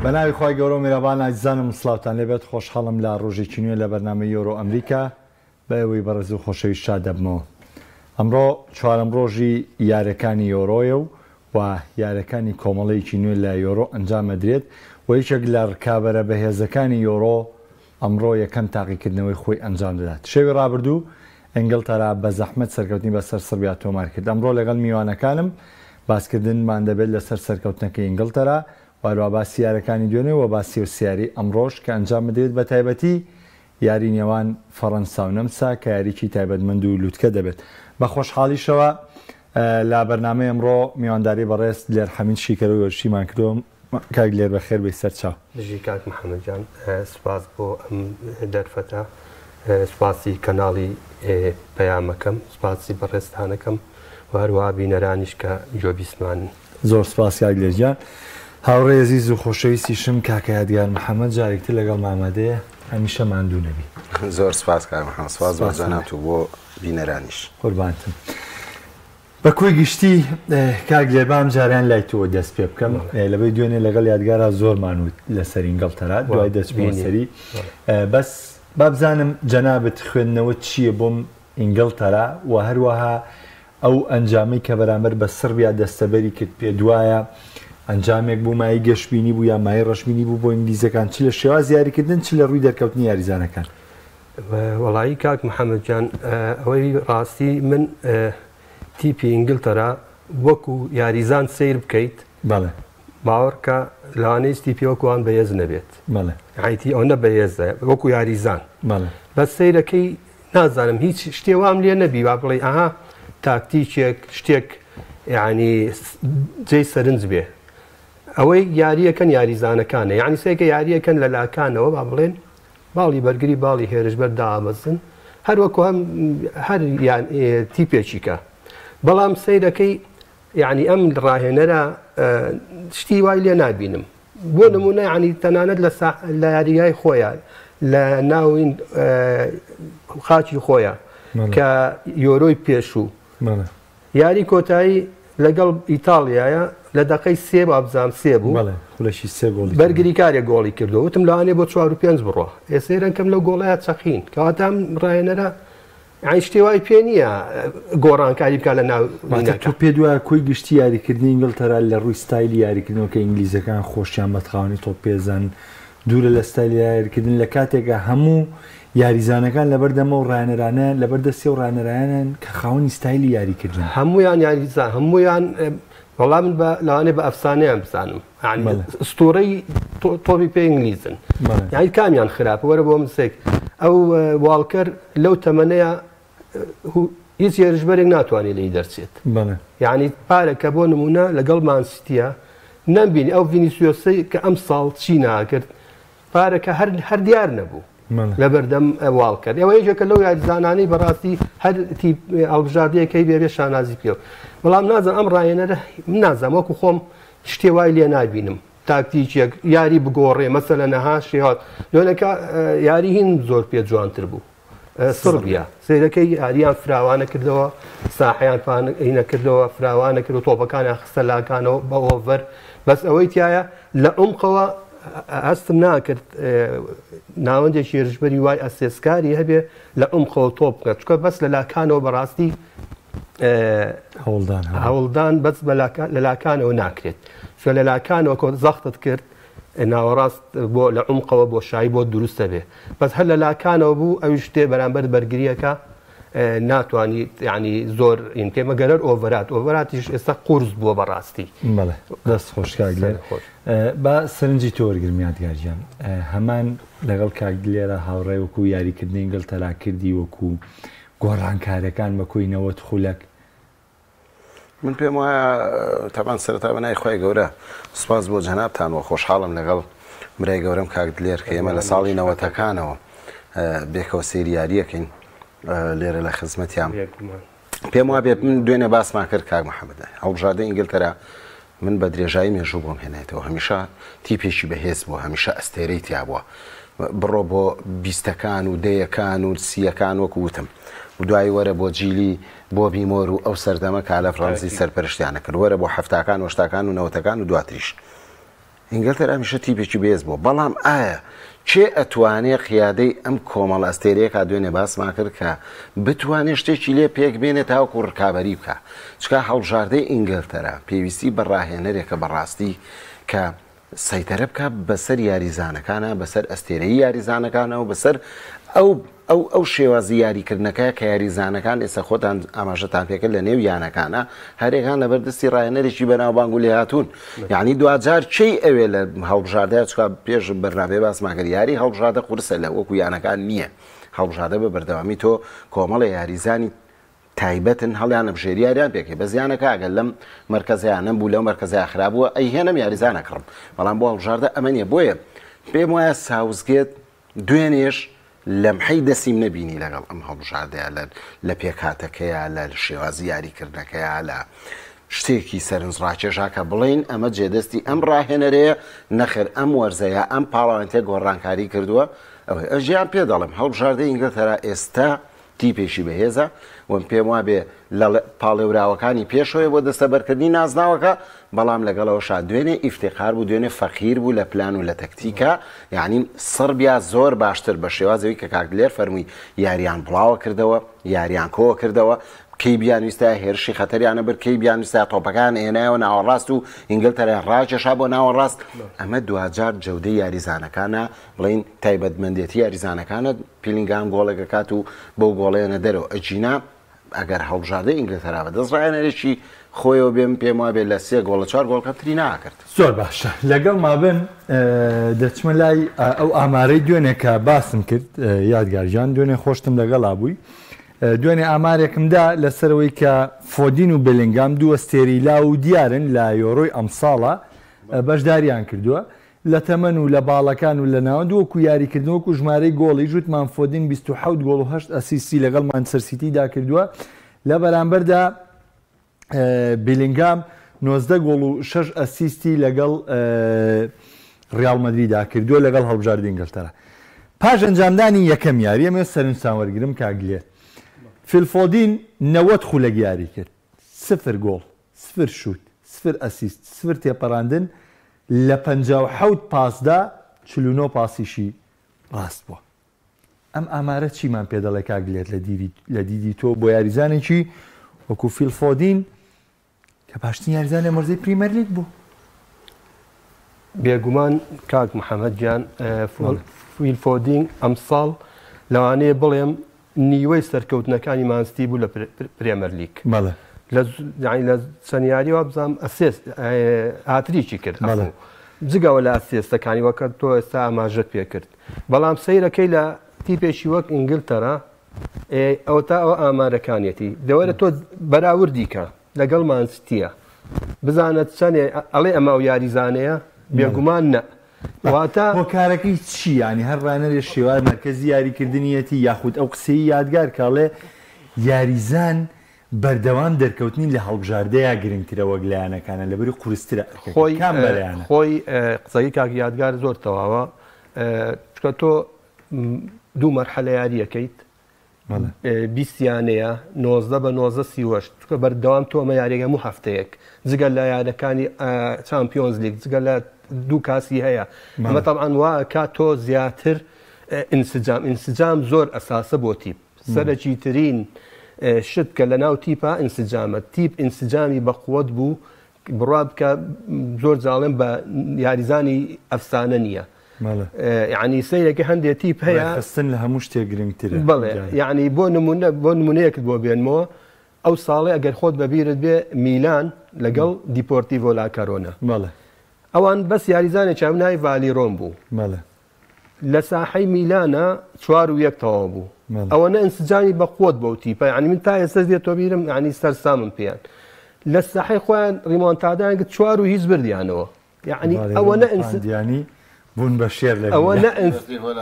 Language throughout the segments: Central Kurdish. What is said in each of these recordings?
بە ناوی خوای گەورە و میرەبان ئازیزانم سڵاوتان لێبێت خۆشحاڵم لە ڕۆژێکی نوێ لە بەرنامەی یۆرۆ ئەمریکا بە ئێوەی بەڕێز و خۆشەویست شاد دەبمەوە. ئەمڕۆ چوارەم ڕۆژی یاریەکانی یۆرۆیە و و یاریەکانی کۆمەڵەیەکی نوێ لە یۆرۆ ئەنجام ئەدرێت و یەکێک لە ڕکابەرە بەهێزەکانی یۆرۆ ئەمڕۆ یەکەم تاقیکردنەوەی خۆی ئەنجام دەدات. شەوی ڕابردوو ئینگلتەرا بە زەحمەت سەرکەوتنی بەسەر سڕبیا تۆمار کرد. ئەمڕۆ لەگەڵ میوانەکانم باسکردنمان دەبێت لەسەر سەرکەوتنەکەی ئینگلتەرا و هەروەها باسی یاریەکانی دوێنێ و باسی و سیاری ئەمڕۆش کە ئەنجام بدرێت بە تایبەتی یاری نێوان فەڕەنسا و نەمسا کە یاریی تایبەتمەند و لوتکە دەبێت. بە خۆشحاڵیشەوە لە بەرنامەی ئەمڕۆ میوانداری بەڕێز دلێر حەمید شیکەرەوەی وەرزشیمان کردووە. کاک دلێر بەخێر بێی سەرچاو. بژی کاک محەمەد گیان، سوپاس بۆ ئەم دەرفەتە، سوپاسی کەناڵی پەیامەکەم، سوپاسی بەڕێزتانەکەم و هەروەها بینەرانیش کە گوێبیستمانن. زۆر سپاس کاک دلێر گیان. هاوڕێی ئەزیز و خۆشەویستیشم کاکە یادگار محەمەد جارێکی تر لەگەڵم ئامادەیە، هەمیشە ماندوو نەبی. زۆر سپاس کاک محەمەد، سپاس بۆ جەنابت و بۆ بینەرانیش. قوربانتم. بە کۆی گشتی کاک دلێر با ئەمجارەیان لای تۆوە دەست پێ بکەم، لەبەی دوێنێ لەگەڵ یادگارا زۆرمان وت لەسەر ئینگڵتەرا، دوای دەچمەوە سەری. بەس با بزانم جەنابت خوێندنەوەت چییە بۆم ئینگڵتەرا و هەروەها ئەو ئەنجامەی کە بەرامبەر بە سڕبیا دەستەبەری کرد پێتوایە ئەنجامێک بوو مایەی گەشبینی بوو یا مایەی ڕەشبینی بوو بۆ ئینگلیزەکان چ لە شێوازی یاریکردن چ لە ڕووی دەرکەوتنی یاریزانەکان؟ وەڵایی کاک محەممەد گیان ئەوەی ڕاستی من تیپی ئینگلتەرا وەکو یاریزان سەیر بکەیت بەڵێ باوەڕکە لەوانەیە هیچ تیپی وەکو ئەوان بەهێز نەبێت بەڵێ یانی ئەوەندە بەهێزە وەکو یاریزان بەڵێ بەس سەیرەکەی نازانم هیچ شتێ وام لێ نەبی وا بڵێ ئەها تاکتیکێک شتێک یعنی جێی سەرنج بێ ئەوەی یاریەکەن یاریزانەکانە یعنی سێکە یاریەکەن لە لاکانەوە با بڵێن باڵی بەرگری باڵی هێرشبەر دابەزن هەر وەکو هەم هەر یان تیپێکیکە بەڵام سەیرەکەی یعنی ئەم ڕاهێنەرە شتی وای لێ نابینم بۆ نمونە یعنی تەنانەت لە لە یاریگای خۆیان لە ناوین خاکی خۆیان کە یۆرۆی پێشوو یاری کۆتایی لەگەڵ ئیتاڵیایە لە دقەی سێ وابزانام سێ بوو بەرگریکارێک گۆڵی کردو وتم لەوانێ بۆ چوار و پێنج بڕۆ ئێسێرەکەم لەو گۆڵەیە چەقین کەواتە ئەم ڕاهێنەرە یانی شتی وای پێ نییە گۆڕانکاری بکات لە ناو واتە تۆ پێت وایە کۆی گشتی یاریکردنی ئینگلتەرا لە ڕووی ستایلی یاریکردنەوە کە ئینگلیزەکان خۆشیان بە خاوەنی تۆپ پێزان دوورە لە ستایلی یاریکردن لە کاتێکا هەموو یاریزانەکان لەبەر دەمە و ڕاهێنەرانە لەبەر دەستی ئەو ڕاهێنەرانەن کە خاوەنی ستایلی یاریکردن. هەموویان یاریزان هەموویان وەڵا من بە لەوانەیە بە ئەفسانەیان بزانم یانی ئستوڕەی تۆپی پێ ئینگلیزن یانی کامیان خراپە وەرە بۆ من سێک ئەو واڵکەر لەو تەمەنەیە هیچ هێرشبەرێک ناتوانێت لێی دەرچێت یعنی پارەکە بۆ نمونە لەگەڵ مانسیتیە نەمبینی ئەو ڤینیسیۆسی کە ئەم ساڵ چی ناکرد پارەکە هەر هەر دیار نەبوو لەبەردەم واڵکەر ئەوە یەکێکە لەو یاریزانانەی بەڕاستی هەر تیپ هەڵبژاردەیەکەی بێ بێ شانازی پێ بەڵام نازانم ئەم ڕاهێنەرە من نازانم وەکو خۆم شتێ وای لێ نابینم تاکتیکێک یاری بگۆڕێ مەسەلەن ئەها شێوات لۆنەکە یاری هین زۆر پێ جوانتر بوو سڕبیا سەیرەکەی یاریان فراوانە کردەوە ساحیان پانینە کردەوە فراوانە کرد و تۆپەکانیان خستە لاکانەوە بە ئۆڤەر بەس ئەوەی تایە لە عمقەوە هەستم ناکرد ناوەندێکی هێرشبەری وای ئەسێسکاری هەبێ لە عمقەوە تۆپ بکات چونکە بەس لە لاکانەوە بەڕاستی هەوڵدان هەوڵدان بەس لە لاکانەوە ناکرێت چونکە لە لاکانەوە کۆ زەختت کرد ناوەڕاست بۆ لە عومقەوە بۆشایی بۆت دروست دەبێ بەس هەر لە لاکانەوە بوو ئەویش تێ بەرامبەر بەرگریەکە ناتوانیت یعنی زۆر این بکەی مەگەرەر ئۆڤەرات ئۆڤەراتیش ئێستا قورس بووە بەڕاستی. بەڵێ دەست خۆش کاک دلێر با سەرنجی تۆ وەرگرم یادگار گیان هەمان لەگەڵ کاک دلێرە هاوڕێ وەکو یاریکردنی ئینگلتەرا کردی وەکو گۆڕانکاریەکان بە کۆی 90 خولەک من پێم وایە تەبان سەرەتا بە ناوی خوای گەورە سوپاس بۆ جەنابتان و خۆشحاڵم لەگەڵ برای گەورەم کاک دلێر کە ئێمە لە ساڵی نەوەتەکانەوە بێکەوە سەیری یاریەکەین لێرە لە خزمەتیان پێم وا بێت من دوێنێ باسمان کرد کاک محەممەد هەڵبژاردە ئینگلتەرا من بە درێژایی مێژوو بۆم هێنایتەوە هەمیشە تیپێکی بەهێز بووە هەمیشە ئەستێرەی تیا بووە بڕۆ بۆ بیستەکان و دەیەکان و سییەکان وەکو وتم و دوایی وەرە بۆ جیلی بۆبی مۆر و ئەو سەردەمە کە ئالەف ڕەمزی سەرپەرشتیانە کرد وەرە بۆ حەفتاکان و هەشتاکان و نەوەتەکان و دواتریش. ئینگلتەرا هەمیشە تیپێکی بەهێز بووە، بەڵام ئایا کێ ئەتوانێ قیادەی ئەم کۆمەڵە ئەستێرەیە کا دوێنێ باسمان کرد کە بتوانێ شتێکی لێ پێک بێنێ تاوەکو ڕکابەری بکا چکا هەڵبژاردەی ئینگلتەرا پێویستی بە ڕاهێنەرێکە بەڕاستی کە سەیتەرە بکا بەسەر یاریزانەکانا بەسەر ئەستێرەیی یاریزانەکانا و بەسەر ئەو ئەو ئەو شێوازی یاریکردنەکە کە یاریزانەکان ئێستا خۆتان ئاماژەتان پێکرد لە نێو یانەکانە هەرێکان لەبەر دەستی ڕاهێنەرێکی بەناوبانگ و لێهاتوون یعنی دواجار کێی ئەوێ لە هەڵبژاردە چکا پێش بەرنامەی باسمان کرد یاری هەڵبژاردە قورسە لە وەکو یانەکان نییە هەڵبژاردە بە بەردەوامی تۆ کۆمەڵە یاریزانی تایبەتن هەڵیان ئەبژێری یاریان پێکەی بەس یانەکە ئەگەر لەم مەرکەزەیا نەمبوو لەو مەرکەزەیا خراپ بووە ئەیهێنم یاریزان ئەکڕم بەڵام بۆ هەڵبژاردە ئەمە نییە بۆیە پێم وایە ساوسگێت دوێنێش لەمحەی دەسیم نەبینی لەگەڵ ئەم هەڵبژاردەیە لە لە پێکهاتەکەیە لە شێوازی یاریکردنەکەیە لە شتێکی سەرنجڕاکێشا کە بڵێین ئەمە جێدەستی ئەم ڕاهێنەرەیە نەخێر ئەم وەرزەیە ئەم پاڵاوێنتە گۆڕانکاری کردووە ئەوەی ئەژیان پێ دەڵێم هەڵبژاردەی ئینگلتەرا ئێستا تیپێکی بەهێزە و پێم وابێ لە پاڵێوراوەکانی پێشەوەیە بۆ دەستەبەرکردنی نازناوەکە، بەڵام لەگەڵ ئەوەشا دوێنێ ئیفتیقار بوو، دوێنێ فەقیر بوو لە پلان و لە تەکتیکا، یانی سڕبیا زۆر باشتر بە شێوازی ئەوی کە کاک دلێر فەرمووی یاریان بڵاوە کردەوە، یاریان کۆوە کردەوە، کەی بیانویستایە هێرشی خەتەریان ئەبرد، کەی بیانویستایە تۆپەکەیان ئەهێنایەوە ناوەڕاست و ئینگلتەرایان ڕاکێشا بۆ ناوەڕاست، ئەمە دواجار جەودەی یاریزانەکانە، بڵێین تایبەتمەندێتی یاریزانەکانە، پیلینگهام گۆڵێک ئەکات و بەو گۆڵە یەنە دەرەوە، ئەگینا ئەگەر هەڵبژاردەی ئینگلتەرا بەدەست ڕاهێنەرێکی خۆیەوە بێ من پێم وابێ لە سێ گۆڵ لە چوار گۆڵ کەمتری ناکرد. زۆر باشە لەگەڵما بن دەچمە لای ئەو ئامارەی دوێنێ کە باسم کرد یادگار گیان دوێنێ خۆشتم لەگەڵا بووی دوێنێ ئامارێکم دا لەسەرەوەی کە فۆدین و بێلینگام دوو ئەستێرەی لاو و دیارن لە یۆرۆی ئەمساڵە بەشداریان کردووە لە تەمەن و لە باڵەکان و لە ناوەند وەکو یاریکردن وەکو ژمارەی گۆڵیش وتمان فۆدین 27 گۆڵ و 8 ئەسیستی لەگەڵ مانچستەر سیتیدا کردووە لە بەرامبەردا بیلینگام 19 گۆڵ و 6 ئەسیستی لەگەڵ ڕیاڵ مەدریدا کردووە لەگەڵ هەڵبژاردەی ئینگلتەرا پاش ئەنجامدانی یەکەم یاری ئەمەوێت سەرنجتان وەرگرم کاک دلێر فیل فۆدین 90 خولەک یاری کرد سفر گۆڵ سفر شوت، سفر ئەسیست، سفر تێپەڕاندن، لە 57 پاسدا 49 پاسیشی ڕاست بووە. ئەم ئامارە چیمان پێ دەڵێ کاک دلێر لە دیری لە دیدی تۆ بۆ یاریزانێکی وەکو فیل فۆدین کە باشترین یاریزان لە وەرزەی پریمەرلیگ بوو؟ بێگومان کاک محەمەد گیان فیل فۆدین ئەمساڵ لەوانەیە بڵێم نیوەی سەرکەوتنەکانی مانستی بوو لە پرێمەرلیگ. بەڵێ. لە یانی لە چەند یاری وابزانم ئەسێست هاتریکی کرد. بەڵێ. جگەوە لە ئەسێستەکانی وەکە تۆ ئێستا ئاماژەت پێ کرد. بەڵام سەیرەکەی لە تیپێکی وەک ئینگلتەرا ئەوەتا ئەوە ئامارەکانیەتی. دەوەرە تۆ بەراوردی کە لەگەڵ مانستیە. بزانە چەنێ ئەڵێ ئەمە ئەو یاریزانەیە؟ بێگومان نە. واتە. هۆکارەکەی چی یانی هەر ڕانەرێ شێواز مەرکەزی یاریکردنیەتی یاخود ئەو قسەی یادگار کە ئەڵێ یاریزان بەردەوام دەرکەوتنی لە هەڵبژاردەیا گرنگترە وەک لە یانەکانە لەبەری قورسترە ئەرکەکە خۆی کام بەرەیانە؟ خۆی قسەی کاک یادگار زۆر تەواوە چونکە تۆ دوو مەرحەلە یاریەکەیت 20 یانەیە 19 بە 19 38 چونکە بەردەوام تۆ ئەمە یاریەکە هەموو هەفتەیەک جگە لە یانەکانی چامپیۆنز لیگ جگە لە دوو کاسی هەیە ئەمە تەبعەن وا ئەکات تۆ زیاتر ئینسجام ئینسجام زۆر ئەساسە بۆ تیپ سەرەکی ترین شت کە لە ناو تیپا ئینسجامە تیپ ئینسجامی بەقوەت بوو بڕوا بکە زۆر جاڵێم بە یاریزانی ئەفسانە نییە یعنی سەیرەکە هەندێک تیپ هەیە خستن لە هەموو شتێک گرنگترە بەڵێ یعنی بۆ نمونە بۆ نمونەیەکت بۆ بێنمەوە ئەو ساڵێ ئەگەر خۆت بەبیرت بێ میلان لەگەڵ دیپۆرتیڤۆ لاکەرۆنە بەڵێ ئەوان بەس یاریزانێکیان ناوی ڤالیرۆن بوو بەڵێ لە ساحەی میلانە 4-1 تەواو بوو ئەوەنە ئینسجامی بە قوت بەو تیپە یعنی من تا ئێستا دێتۆ بیرم یعنی سەرسامم پێیان لە ساحەی خۆیان ریمۆنتادایان کرد 4-0 بردیانەوە یعنی ئەوەنە ئینسجانی بوون بە شێر لە ئەوەنە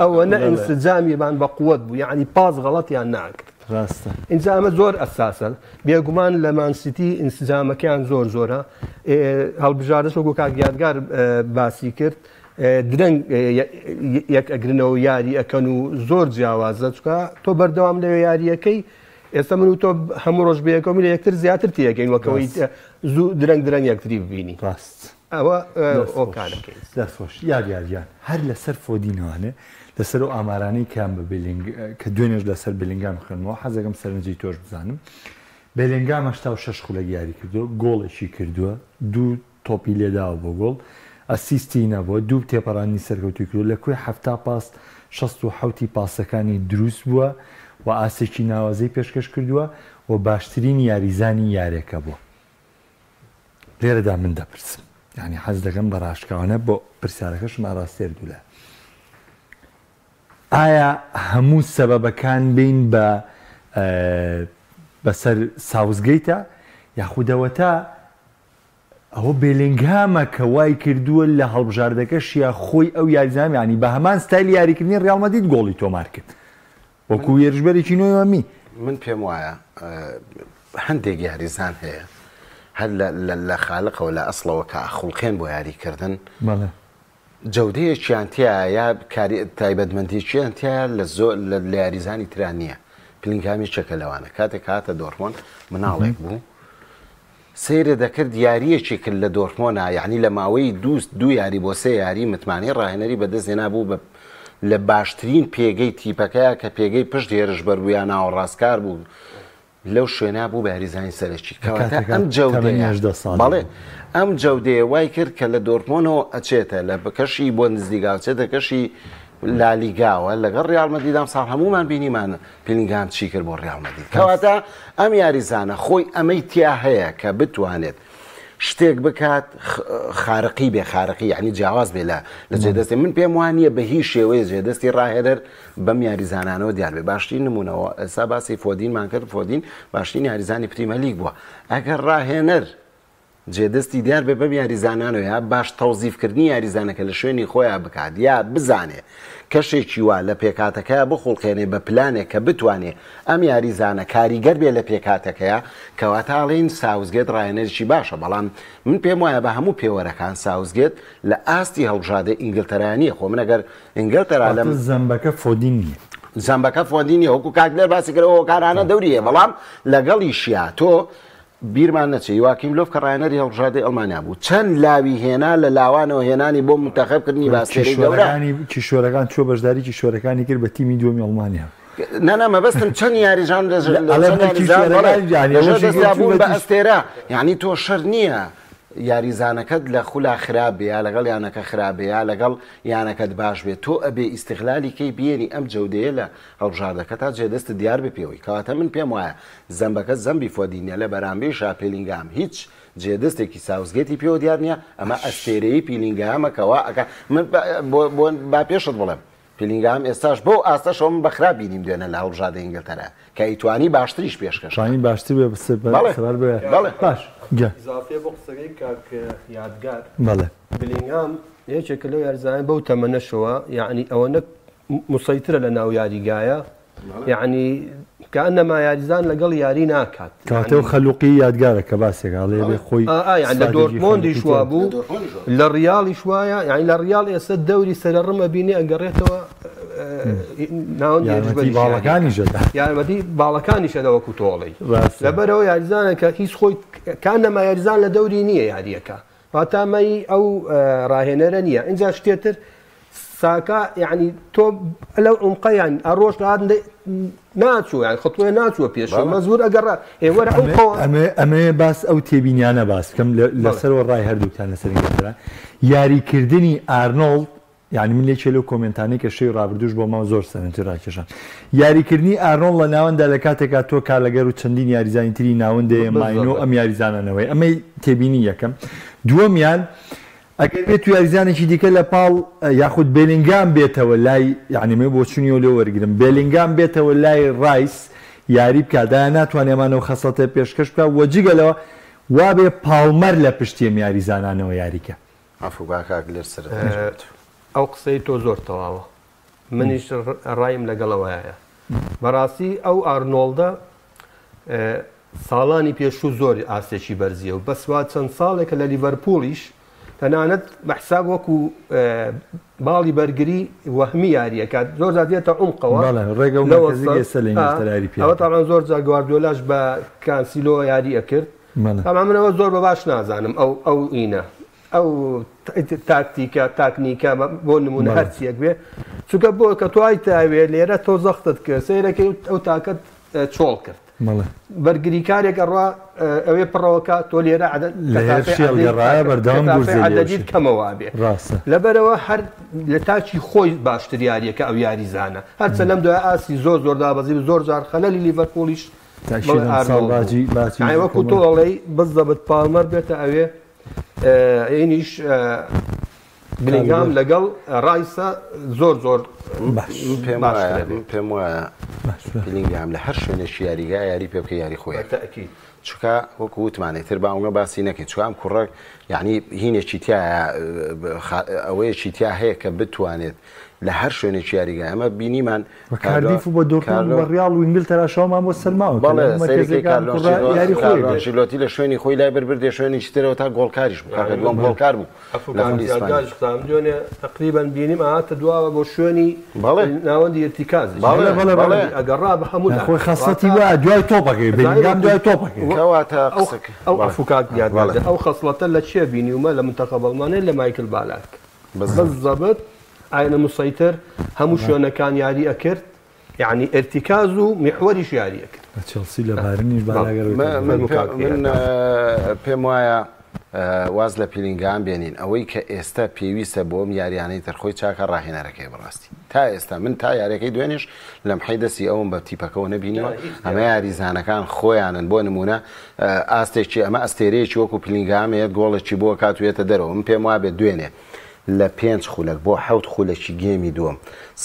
ئەوەنە ئینسجامیمان بە قوت بوو یعنی پاس غەڵەتیان ناکرد ڕاستە ئینجا ئەمە زۆر ئەساسە بێگومان لە مانسیتی ئینسجامەکەیان زۆر زۆرە هەڵبژاردەش وەکو کاک یادگار باسی کرد درەنگ یەک ئەگرنەوە یاری ئەکەن و زۆر جیاوازە چکە تۆ بەردەوام لەوێ یاریەکەی ئێستا من و تۆ هەموو ڕۆژ بەیەکەوە لە یەکتر زیاتر تێگەین وەکەوەی زوو درەنگ درەنگ یەکتری ببینی ڕاست. ئەوە هۆکارەکەی. دەست خۆش یادگار گیان. هەر لەسەر فۆدینەوانێ لەسەر ئەو ئامارانەی کەیان بە بێلینگ کە دوێنێش لەسەر بێلینگام خوێندمەوە حەزەکەم سەرنجی تۆش بزانم بێلینگام 86 خولەک یاری کردووە گۆڵێکی کردووە دوو تۆپی لێداوە بۆ گۆڵ ئەسیستی نەبووە دوو تێپەڕاندنی سەرکەوتووی کردووە لە کۆی 70 پاس 67 پاسەکانی دروست بووە و ئاستێکی ناوازەی پێشکەش کردووە و باشترین یاریزانی یارێکە بووە. لێرەدا من دەپرسم یانی حەز دەکەم بە ڕاشکاوانە بۆ پرسیارەکەشم ئاراستەی هەردوولا ئایا هەموو سەبەبەکان بین بە بەسەر ساوزگەیتە یاخودەوەتا ئەوە بێلینگهامە کە وای کردووە لە هەڵبژاردەکەشیا خۆی ئەو یاریزان ینی بە هەمان ستایلی یاریکردنی ڕیاڵ مەدرید گۆڵی تۆمار کرد وەکو هێرشبەرێکی نوێ. من پێم وایە هەندێک یاریزان هەیە هەر لە خالقەوە لە ئەسڵەوە کە ئەخوڵقێن بۆ یاریکردن جەودەیەکیان تیایە یا کاری تایبەتمەندیەکیان تیایە لە زۆر لە یاریزانی ترا نییە پلینگهام یەکێکە لەوانە کاتێک هاتە دۆرتمۆند مناڵێک بوو سەیرە دەکرد یارییەکی کرد لە دۆرتمۆنا یەعنی لە ماوەی دوو دوو یاری بۆ سێ یاری متمانەی ڕاهێنەری بەدەست هێنابوو بە لە باشترین پێگەی تیپەکەیا کە پێگەی پشت هێرشبەر بوو یا ناوەڕاستکار بوو لەو شوێنە بوو بە یاریزانی سەرەکی کەواتە ئەم جەودەیە بەڵێ ئەم جەودەیە وای کرد کە لە دۆرتمۆنەوە ئەچێتە لە کەشی بۆندسلیگا ئەچێتە کەشی لالیگاوە لەگەڵ ڕیاڵ مەدرید ئەمساڵ هەموومان بینیمان پیلینگهام چی کرد بۆ ڕیاڵ مەدرید کەواتە ئەم یاریزانە خۆی ئەمەی تیا هەیە کە بتوانێت شتێک بکات خارقی بێ خارقی یعنی جیاواز بێ لە لە جێدەستی من پێم وان نییە بە هیچ شێوەیە جێدەستی ڕاهێنەر بەم یاریزانانەوە دیار بێ باشترین نمونەوە ئێستا باسی فۆدینمان کرد فۆدین باشترین یاریزانی پریمەلیگ بووە ئەگەر ڕاهێنەر جێدەستی دیار بێ بەم یاریزانانەوە یا باش تەوزیف کردنی یاریزانەکە لە شوێنی خۆیا بکات یا بزانێ کەشێکی وا لە پێکهاتەکەیا بخوڵقێنێ بە پلانێک کە بتوانێ ئەم یاریزانە کاریگەر بێ لە پێکهاتەکەیا کەواتە ئەڵێین ساوسگێت ڕاهێنەرێکی باشە بەڵام من پێم وایە بە هەموو پێوەرەکان ساوسگێت لە ئاستی هەڵبژاردەی ئینگلتەرا نییە خۆ من ئەگەر ئینگلتەرا لەم واتە زەمبەکە فۆدین نییە. زەمبەکە فۆدین نییە وەکو کاک دلێر باسی کرد ئەو هۆکارانە دەوری هەیە بەڵام لەگەڵیشیا تۆ بیرمان نەچێ یواکیم لۆف کە ڕاهێنەری هەڵبژاردەی ئەڵمانیا بوو چەند لاوی هێنا لە لاوانەوە هێنانی بۆ مونتەخەب کردنی بە ئەستێرەی گەورە. کیشوەرەکان چووە بەشداری کیشوەرەکانی کرد بە تیمی دووەمی ئەڵمانیا. نا نا مەبەستم چەند یاریزان لە چەند یاریزان بەڵێ لەژێر دەستیا بوون بە ئەستێرە یانی تۆ شەرت نییە یاریزانەکەت لە خولا خراپ بێ یا لەگەڵ یانەکە خراپ بێ یا لەگەڵ یانەکەت باش بێ تۆ ئەبێ ئیستغلالی کەی بێنی ئەم جەودەیە لە هەڵبژاردەکەتا جێدەستت دیار بێ پێوەی کەواتە من پێم وایە زەمبەکە زەمبی فۆدینیە لە بەرامبەریشا پێلینگام هیچ جێدەستێکی ساوسگێتی پێوە دیار نیە ئەمە ئەستێرەیی پیلینگامە کە وا ئەکا من بۆ بۆ با پێشت بڵێم پیلینگام ئێستاش بەو ئاستەشەوە من بە خراپ بینیم دوێنە لە هەڵبژاردەی ئینگلتەرا کە ئەیتوانی باشتریش پێشکەش بکات. توانی باشتر بێ بەس بەڵێ سەبارەت بە بەڵێ. باش گیان. ئیزافیە بۆ قسەکەی کاک یادگار. بەڵێ. بلینگهام یەکێکە لەو یاریزانانەی بەو تەمەنەشەوە یەعنی ئەوەنە موسەیترە لە ناو یاریگایە یەعنی کەئەنەما یاریزان لەگەڵ یاری ناکات کەواتە ئەو خەلوقی یادگارە کە باسێک ئەڵێ بێ خۆی یان لە دۆرتمۆندیش وا بوو لە ڕیاڵیش وایە یانی لە ڕیاڵ ئێستا دەوری سەرڕم ئەبینێ ئەگەڕێتەوە یارمەتی باڵەکانیش ئەدا یارمەتی باڵەکانیش ئەدا وەکو تۆڵەی لەبەرەوە یاریزانەکە هیچ خۆی کانەما یاریزان لە دەوری نییە یاریەکە واتا مەی ئەو ڕاهێنەرە نییە ئینجا شتێتر ساکا یعنی تۆ لەو عمقە یان ئەڕۆژ ناچوو یان خطوێ ناچووە پێش مەزبور ئەگەڕ ئێوەرە ئەمێ باس ئەو تێبینیانە باس بکەم لەسەرەوە ڕای هەردووکتان لەسەر ئینگلتەرا یاریکردنی ئارنۆڵد یانی من یەکێ لەو کۆمێنتانەی کە شەوی ڕابردووش بۆ ماو زۆر سەرنجی ڕاکێشام یاریکردنی ئارنۆڵد لە ناوەندا لە کاتێکا تۆ کالەگەر و چەندین یاریزانی تری ناوەندەیە ماینۆ ئەم یاریزانانەوەی ئەمەی تێبینی یەکەم دووەمیان ئەگەر بێت و یاریزانێکی دیکە لە پاڵ یاخود بێلینگام بێتەوە لای یعنی من بۆچونیەوە لێ وەرگرم بێلینگام بێتەوە لای ڕایس یاری بکات ئایا ناتوانێ ئەمانەو خەسڵەتە پێشکەش بکات وە جگە لەوە وابێ پاڵمەر لە پشتی ئەم یاریزانانەوە یاریکە. عەفو با کاک لێر سەرت نەچێت. ئەو قسەی تۆ زۆر تەواوە منیش ڕایم لەگەڵ ئەوەیە بەڕاستی ئەو ئارنۆڵدە ساڵانی پێشوو زۆر ئاستێکی بەرزیە و بەس وا چەند ساڵێکە لە لیڤەرپوڵیش تەنانەت بە حساب وەکو باڵی بەرگری وەهمی یاریەکات زۆر جار دێتە عومقەوە ڕێگە و مەرکەزی ئێستا لە ئینگلتەرا یاری پێ ئەوە تاڵان زۆر جار گواردیۆلاش بە کانسیلۆ یاری ئەکرد تاڵان منەوە زۆر بە باش نازانم ئەو ئەو ئینە. ئەو تاکتیکە تاکنیکە بۆ نمونە هەرچیەک بێ چونکە بۆ کە توای تاوێ لێرە تۆ زەختت کرد سەیرەکەی ئەو تاکەت چۆڵ کرد بەرگریکارێک ئەڕوا ئەوێ پڕەوەکە تۆ لێرە عەدەدیت کەمەوە بێ لەبەرەوە هەر لە تاکی خۆی باشتر یاریەکە ئەو یاریزانە هەرچە لەم دوای ئاستی زۆر زۆر دابەزی زۆر جار خەلەلی لیڤەرپوڵیش وەکو تۆ ئەڵێی بزەبت پاڵمەر بێتە ئەوێ ئەینیش بلینگهام لەگەڵ ڕایسە زۆر زۆر پێم وایە پێم وایە بلینگهام لە هەر شوێنێکی یاریگا یاری پێ بکە یاری خۆی تەئکید چونکە وەکو وتمان ئیتر با ئەوە باسی نەکەین چونکە ئەم کوڕە یعنی هینێکی تایە ئەوەیەکی تیا هەیە کە بتوانێت لە هەر شوێنێکی یاریگا ئەمە بینیمان بە کاردیف و بە دۆرتموند و بە ڕیاڵ و ئینگلتەرا شەومان بۆ سەلماوە کە بەڵێ لە هەموو سەیرەکەی مەرکەزەکان کارلۆ کوڕە ئەنچیلۆ یاری خۆی کارلۆ بێت. ئەنچیلۆتی لە شوێنی خۆی لای برد بردیە شوێنێکی ترەوە تا گۆڵکاریش بوو کاکە دووەم گۆڵکار بوو عەفو لە کاک خولی ئیسپانیا. یادگاریش قسام دوێنێ تەقریبەن بینیم ئاهاتە دواوە بۆ شوێنی بەڵێ ناوەندی ئیرتیکازیش بەڵێ بەڵێ بەڵێ بەڵێ بەڵێ ئەگەڕا بە هەموو یان لا خۆی خەسڵەتی واتە وایە دوای تۆپەکەی ئەزانی بێلینگام وەکو دوای تۆپەکەی. کەواتە ئەو قسەکە ئەو بەڵێ عەفو کاک یادگار بەڵێ جان ئەو خەسڵەتە لە کێ بینیومە لە منتەخەب ئەڵمانیا لە مایکل بالاک بالضبط بالضبط ئاینە مسەیتر هەموو شوێنەکان یاری ئەکرد یعنی ئرتیکاز و میحوەریش یاری ئەکرد. لە چێڵسی لە بایرنیش بالاگەر من پێم وایە واز لە پیلینگام بێنین ئەوەی کە ئێستا پێویستە بۆم یاریانەی تر خۆی چاکە ڕاهێنەرەکەی بەڕاستی تا ئێستا من تا یاریەکەی دوێنێش لەمحەی دەستی ئەوم بە تیپەکەەوە نەبینیوە ئەمە یاریزانەکان خۆیانن بۆ نمونە ئاستێکی ئەمە ئەستێرەیەکی وەکو پیلینگامەیەت گۆڵێکی بۆ کات وێتە دەرەوە من پێم وابێت دوێنێ لە پێنج خولەک بۆ حەوت خولەکی گێمی دووەم،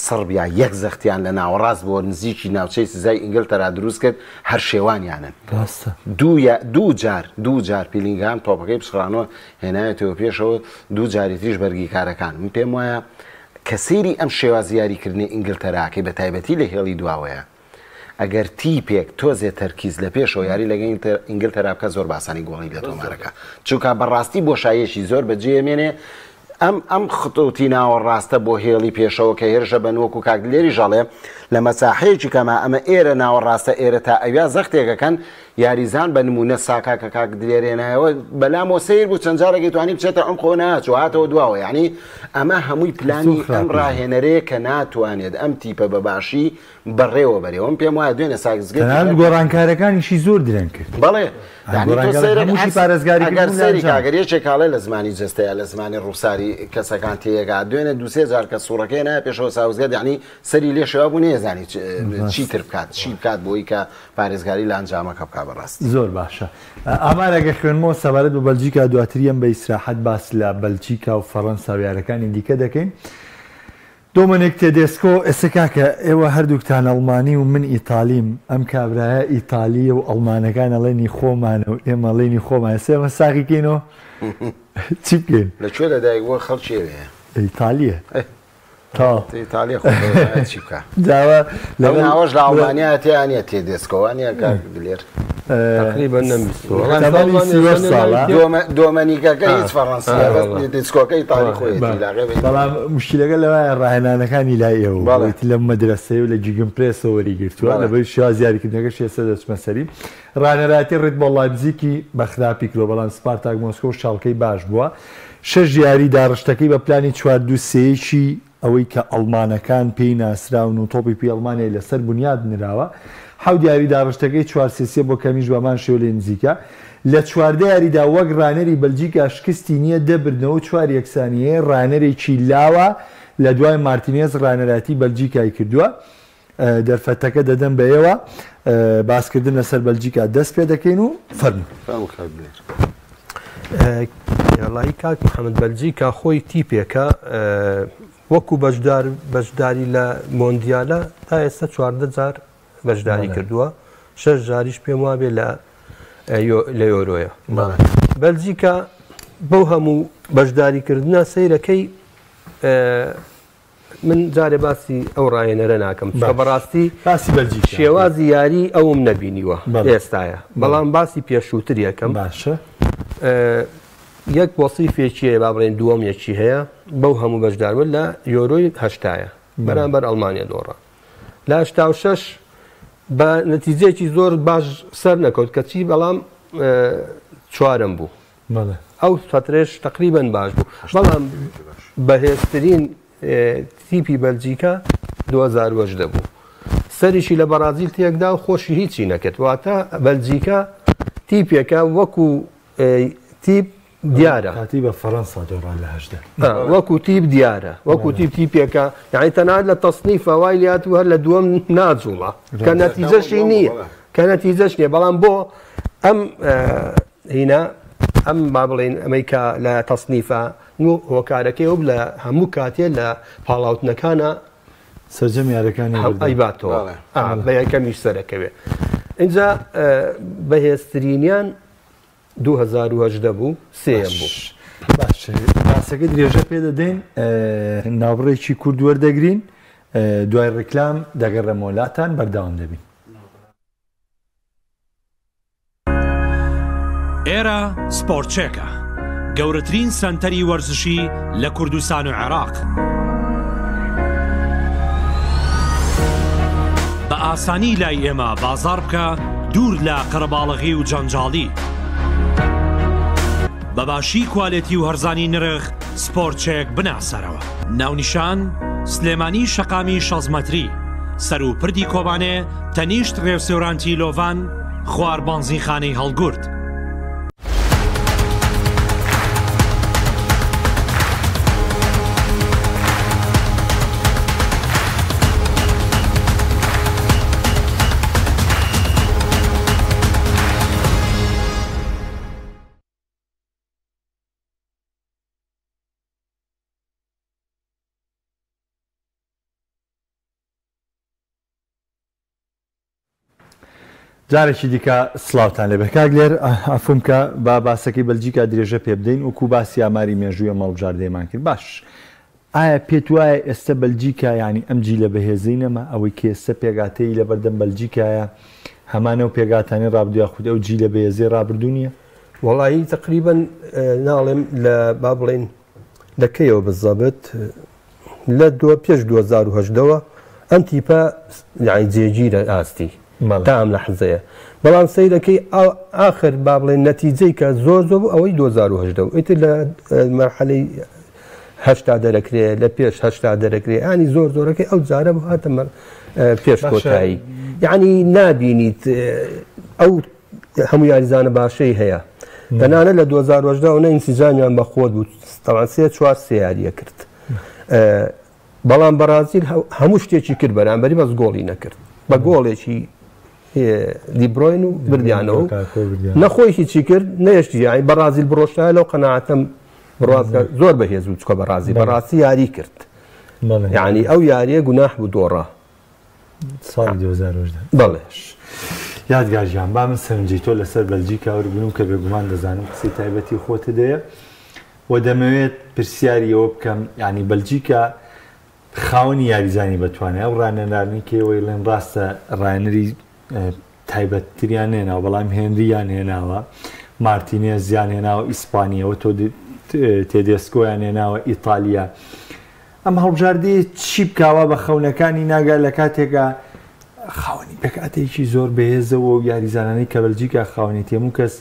سڕبیا یەک زەختیان لە ناوەڕاست بۆ نزیکی ناوچەی سزای ئینگلتەرا دروستکرد، هەر شێوانیانن. ڕاستە. دوو یا دوو جار دوو جار پیلینگهام تۆپەکەی پچڕانەوە هێنایەتەوە پێشەوە، دوو جاری تریش بەرگریکارەکان. من پێم وایە کە سەیری ئەم شێوازی یاریکردنەی ئینگلتەراکەی بە تایبەتی لە هێڵی دواوەیە، ئەگەر تیپێک تۆزێ تەرکیز لە پێشەوە یاری لەگەڵ ئینگلتەرا بکات زۆر بە ئاسانی گۆڵی لێ تۆمارەکا چونکە بەڕاستی بۆشاییەکی زۆر بەجێ مێنێ ئەم ئەم خطوتی ناوەڕاستە بۆ هێڵی پێشەوە کە هێرشە بەن وەکو کاک دلێریش ئەڵێ لە مەساحەیەکی کەما ئەمە ئێرە ناوەڕاستە ئێرە تا ئەویا زەختێکەکەن یاریزان بە نمونە ساکا کە کاک دلێر هێنایەوە بەلامەوە سەیر بوو چەند جارێک توانی بچێتە عمقەوە ناچوو هاتەوە دواوە یعنی ئەمە هەمووی پلانی ئەم ڕاهێنەرەیە کە ناتوانێت ئەم تیپە بە باشی بەڕێوە بەرێ وم پێم وایە دوێنێ ساکسگەیت تەنانەت گۆڕانکارەکانیشی زۆر درەنگ کرد. بەڵێ یانی تۆ سەیرە هەمووشی پارێزگاری ئەگەر سەیری کە ئەگەر یەکێک ئاڵێ لە زمانی جەستەیە لە زمانی ڕووخساری کەسەکان تێیەگا دوێنێ دوو سێ جار کە سوڕەکەی نایە پێشەوە ساوسگەیت یانی سەری لێ شێوا بوو نەیەزانی چیتر بکات چی بکات بۆی کە پارێزگاری لە ئەنجامەکە بکا بەڕاستی. زۆر باشە ئامارێک خوێنمەوە سەبارەت بە بەلجیکا دواتر یەم بە ئیسراحەت باس لە بەلجیکا و فەڕەنسا و یارەکانی دیکە دەکەین. دۆمەنیک تێدێسکۆ، ئێستا کاکە ئێوە هەردووکتان ئەڵمانی و من ئیتالیم، ئەم کابرایە ئیتالییە و ئەڵمانەکان ئەڵێن ی خۆمانە و ئێمە ئەڵێین ی خۆمانە، ئێستا ئێمە ساغی کەینەوە چی بکەین؟ لە کوێ لەدایک بووە خەڵکی ئەوێیە؟ ئیتالییە. تەواو. ئیتالیە خۆ دەزانێت چی بکا. جاوە ئەو ناوەش لە ئەڵمانیا تیا نییە تێدێسکۆ وانییە کاک دلێر؟ تقریبا نەمبیستووە. تەمەنی 38 ساڵە. دۆمەنیکەکە هیچ فەڕەنسییە بەس تێدێسکۆکە ئیتالی خۆیەتی لاقێ بە بەڵام مشکلەکە لەوایە ڕاهێنانەکانی لای ئێوە بوو ئیتر لەم مەدرەسەیە و لە گیگنپرێسەوە وەریگرتووە لەبەر شێوازی یاریکردنەکەش ئێستا دەچمە سەری ڕاهێنەرایەتی ڕید بۆڵ لایپزیکی بە خراپی کردووە بەڵام سپارتاک مۆسکۆ و شاڵکەی باش بووە شەش یاری داڕشتەکەی بە پلانی چوار دوو سێیەکی ئەوەی کە ئەڵمانەکان پێی ناسراون و تۆپی پێی ئەڵمانیای لەسەر بونیاد نراوە، حەوت یاری داڕشتەکەی چوار سێ سێ بۆ کەمیش بەهەمان شێوە لێ نزیکە. لە 14 یاریدا وەک ڕانەری بەلجیکا شکستی نییە، دە بردنەوە و چوار یەکسانی هەیە، ڕانەرێکی لاوە لە دوای مارتینێز ڕانەرایەتی بەلجیکای کردووە. دەرفەتەکە دەدەم بە ئێوە باسکردن لەسەر بەلجیکا دەست پێ دەکەین و فەرموون. فەرموو کاک دلێر. وەڵاهی کاک محەممەد بەلجیکا خۆی تیپێکە وەکو بەشدار بەشداری لە مۆندیالە تا ئێستا 14 جار بەشداری کردووە شەش جاریش پێم وابێ لە لە یۆرۆیە بەلجیکا بەو هەموو بەشداریکردنە سەیرەکەی من جارێ باسی ئەو ڕاهێنەرە ناکەم چونکە بەڕاستی باسی بەلجیکا شێوازی یاری ئەوم نەبینیوە ئێستاە بەڵام باسی پێشووتر یەکەم باشە یەک وەسیفێکی هەیە با بڵێن دووەم یەکی هەیە بەو هەموو بەشداربوون لە یۆرۆی هەشتایە بەرامبەر ئەڵمانیا دۆڕا لە 86 بە نەتیجەیەکی زۆر باش سەر نەکەوت کەچی بەڵام چوارم بوو. ئەو فەترەش تەقریبەن باش بوو، بەڵام بەهێزترین تیپی بەلجیکا 2018 بوو، سەریشی لە بەڕازیل تێکدا و خۆشی هیچی نەکرد. واتە بەلجیکا تیپێکە وەکو تیپ دیارە. کاتی بە فەرەنسا دۆڕا لە 18. وەکو تیپ دیارە، وەکو تیپ تیپێکە، یعنی تەنانەت لە تەسنیفە وای لێهاتوو هەر لە دووەم ناجوڵە کە نەتیجەشی نییە، کە نەتیجەش نییە. بەڵام بۆ ئەم هینا ئەم با بڵێین ئەمەی کە لە تەسنیفە نو هۆکارەکەی ئەو لە هەموو کاتێ لە پاڵاوتنەکانە سەرجەم یارەکانی ئەیباتەوە بە یەکەمیش سەرەکەوێ. اینجا بەهێزترینیان 2018 بوو، سێیەم بوو. باش باسەکە درێژە پێ دەدەین، ناوبڕێکی کورد وەردەگرین، دوای ڕیکلام دەگەڕێمەوە لاتان، بەردەوام دەبین. ئێرە سپۆرتچێکە، گەورەترین سەنتەری وەرزشی لە کوردستان و عێراق. بە ئاسانی لای ئێمە بازاڕ بکە دوور لە قەرەباڵغی و جەنجاڵی. بە باشی کوالێتی و هەرزانی نرخ سپۆرتچێک بناسەرەوە. ناونیشان، سلێمانی شەقامی شەست مەتری، سەروو پردی کۆبانێ تەنیشت رێوسێورانتی لۆڤان، خوار بانزینخانەی هەڵگورد. جارێکی دیکە سڵاوتان لێبێ کاک لێر عەفوم کە با باسەکەی بەلجیکا درێژە پێ بدەین وەکو باسی ئاماری مێژووی ئەم هەڵبژاردەیەمان کرد باش ئایا پێت وایە ئێستە بەلجیکا یانی ئەم جیلە بەهێزەی نەما ئەوەی کە ئێستە پێکهاتەی لەبەردەم بەلجیکایە هەمان ئەو پێکهاتانەی ڕابردوو یاخود ئەو جیلە بەهێزەی ڕابردوو نییە؟ وەڵایی تەقریبەن ناڵێم لە با بڵێین لە کەیەوە بزەبت لە دو پێش 2018 وە ئەم تیپە یعنی جێگیرە ئاستی تا ئەم لەحزەیە بەڵام سەیرەکەی ئاخر با بڵێن نەتیجەی کە زۆر زۆر بوو ئەوەی 2018 بوو ئیتر لە مەرحەلەی هەشتا دەرەکرێ لە پێش هەشتا دەرەکرێ ینی زۆر زۆرەکەی ئەو جارە بوو هاتە پێش کۆتایی یعنی نابینیت ئەو هەموو یاریزانە باشەی هەیە تەنانەت لە 2018 ئەوە ئینسجامیان بە خۆت بوو تەوان سێ چوار سێ یاریە کرد بەڵام بەڕازیل هەموو شتێکی کرد بەرامبەری بەس گۆڵی نەکرد بە گۆڵێکی دیبرۆین و بردیانەوە نەخۆی هیچی کرد نەیشتی یانی بەڕازیل بڕۆشتایە لەو قەناعەتەم بڕاستە زۆر بەهێز بوو چکە بەڕازی بەڕاستی یاری کرد یعنی ئەو یاریە گوناح بوو دۆڕا ساڵی 2018 بەڵێ یادگار گیان با من سەرنجی تۆ لەسەر بەلجیکا وەربگرم کە بێگومان دەزانم قسەی تایبەتی خۆتت هەیە و دەمەوێت پرسیاری ئەوە بکەم یعنی بەلجیکا خاوەنی یاریزانی بەتوانای ئەو ڕانێنرانەی کە ئێوەی ڵێن ڕاستە ڕاهێنەری تایبەتتریان نێناوە بەڵام هێنریان هێناوە مارتینێزیان هێناوە ئیسپانیەوە تۆ تێدێسکۆیان هێناوە ئیتالیا ئەم هەڵبژاردەیە چی بکاوە بە خەونەکانی ناگا لە کاتێکا خاوەنی پێکهاتەیەکی زۆر بەهێزەوە و یاریزانانی کە بەلجیکا خاوەنێتی هەموو کەس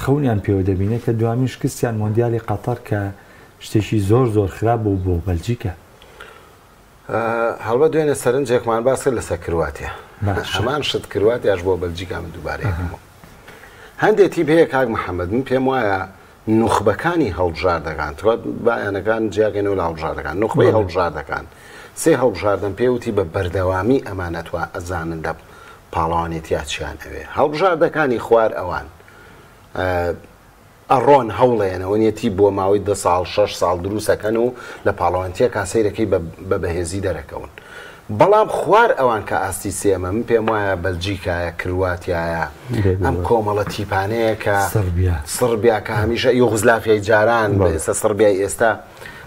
خەونیان پێوە دەبینێت کە دوامین شکستیان مۆندیالی قەتەر کە شتێکی زۆر زۆر خراپ بوو بۆ بەلجیکا. هەڵبەت دوێنێ سەرنجێکمان باس کرد لەسەر کرواتیا هەمان شت کرواتیاش بۆ بەلجیکا من دووبارەیەکەمەوە هەندێک تیپ هەیە کاک محەممەد من پێم وایە نوخبەکانی هەڵبژاردەکان تۆ بایانەکان جیاکەینەوە لە هەڵبژاردەکان نوخبەی هەڵبژاردەکان سێ هەڵبژاردەم پێوتی بە بەردەوامی ئەمانە توا ئەزانن لە پاڵەوانێتیا چیان ئەوێ هەڵبژاردەکانی خوار ئەوان ئەڕۆن هەوڵەیەن ئەوە نیە تیپ بۆ ماوەی دە ساڵ شەش ساڵ دروست ئەکەن و لە پاڵەوانتیەکا سەیرەکەی بە بەهێزی دەرەکەون بەڵام خوار ئەوان کە ئاستی سێمە من پێم وایە بەلجیکایە کرواتیایە ئەم کۆمەڵە تیپانەیە کە سڕبیا کە هەمیشە یۆغزلافیای جاران ئێستا سڕبیای ئێستا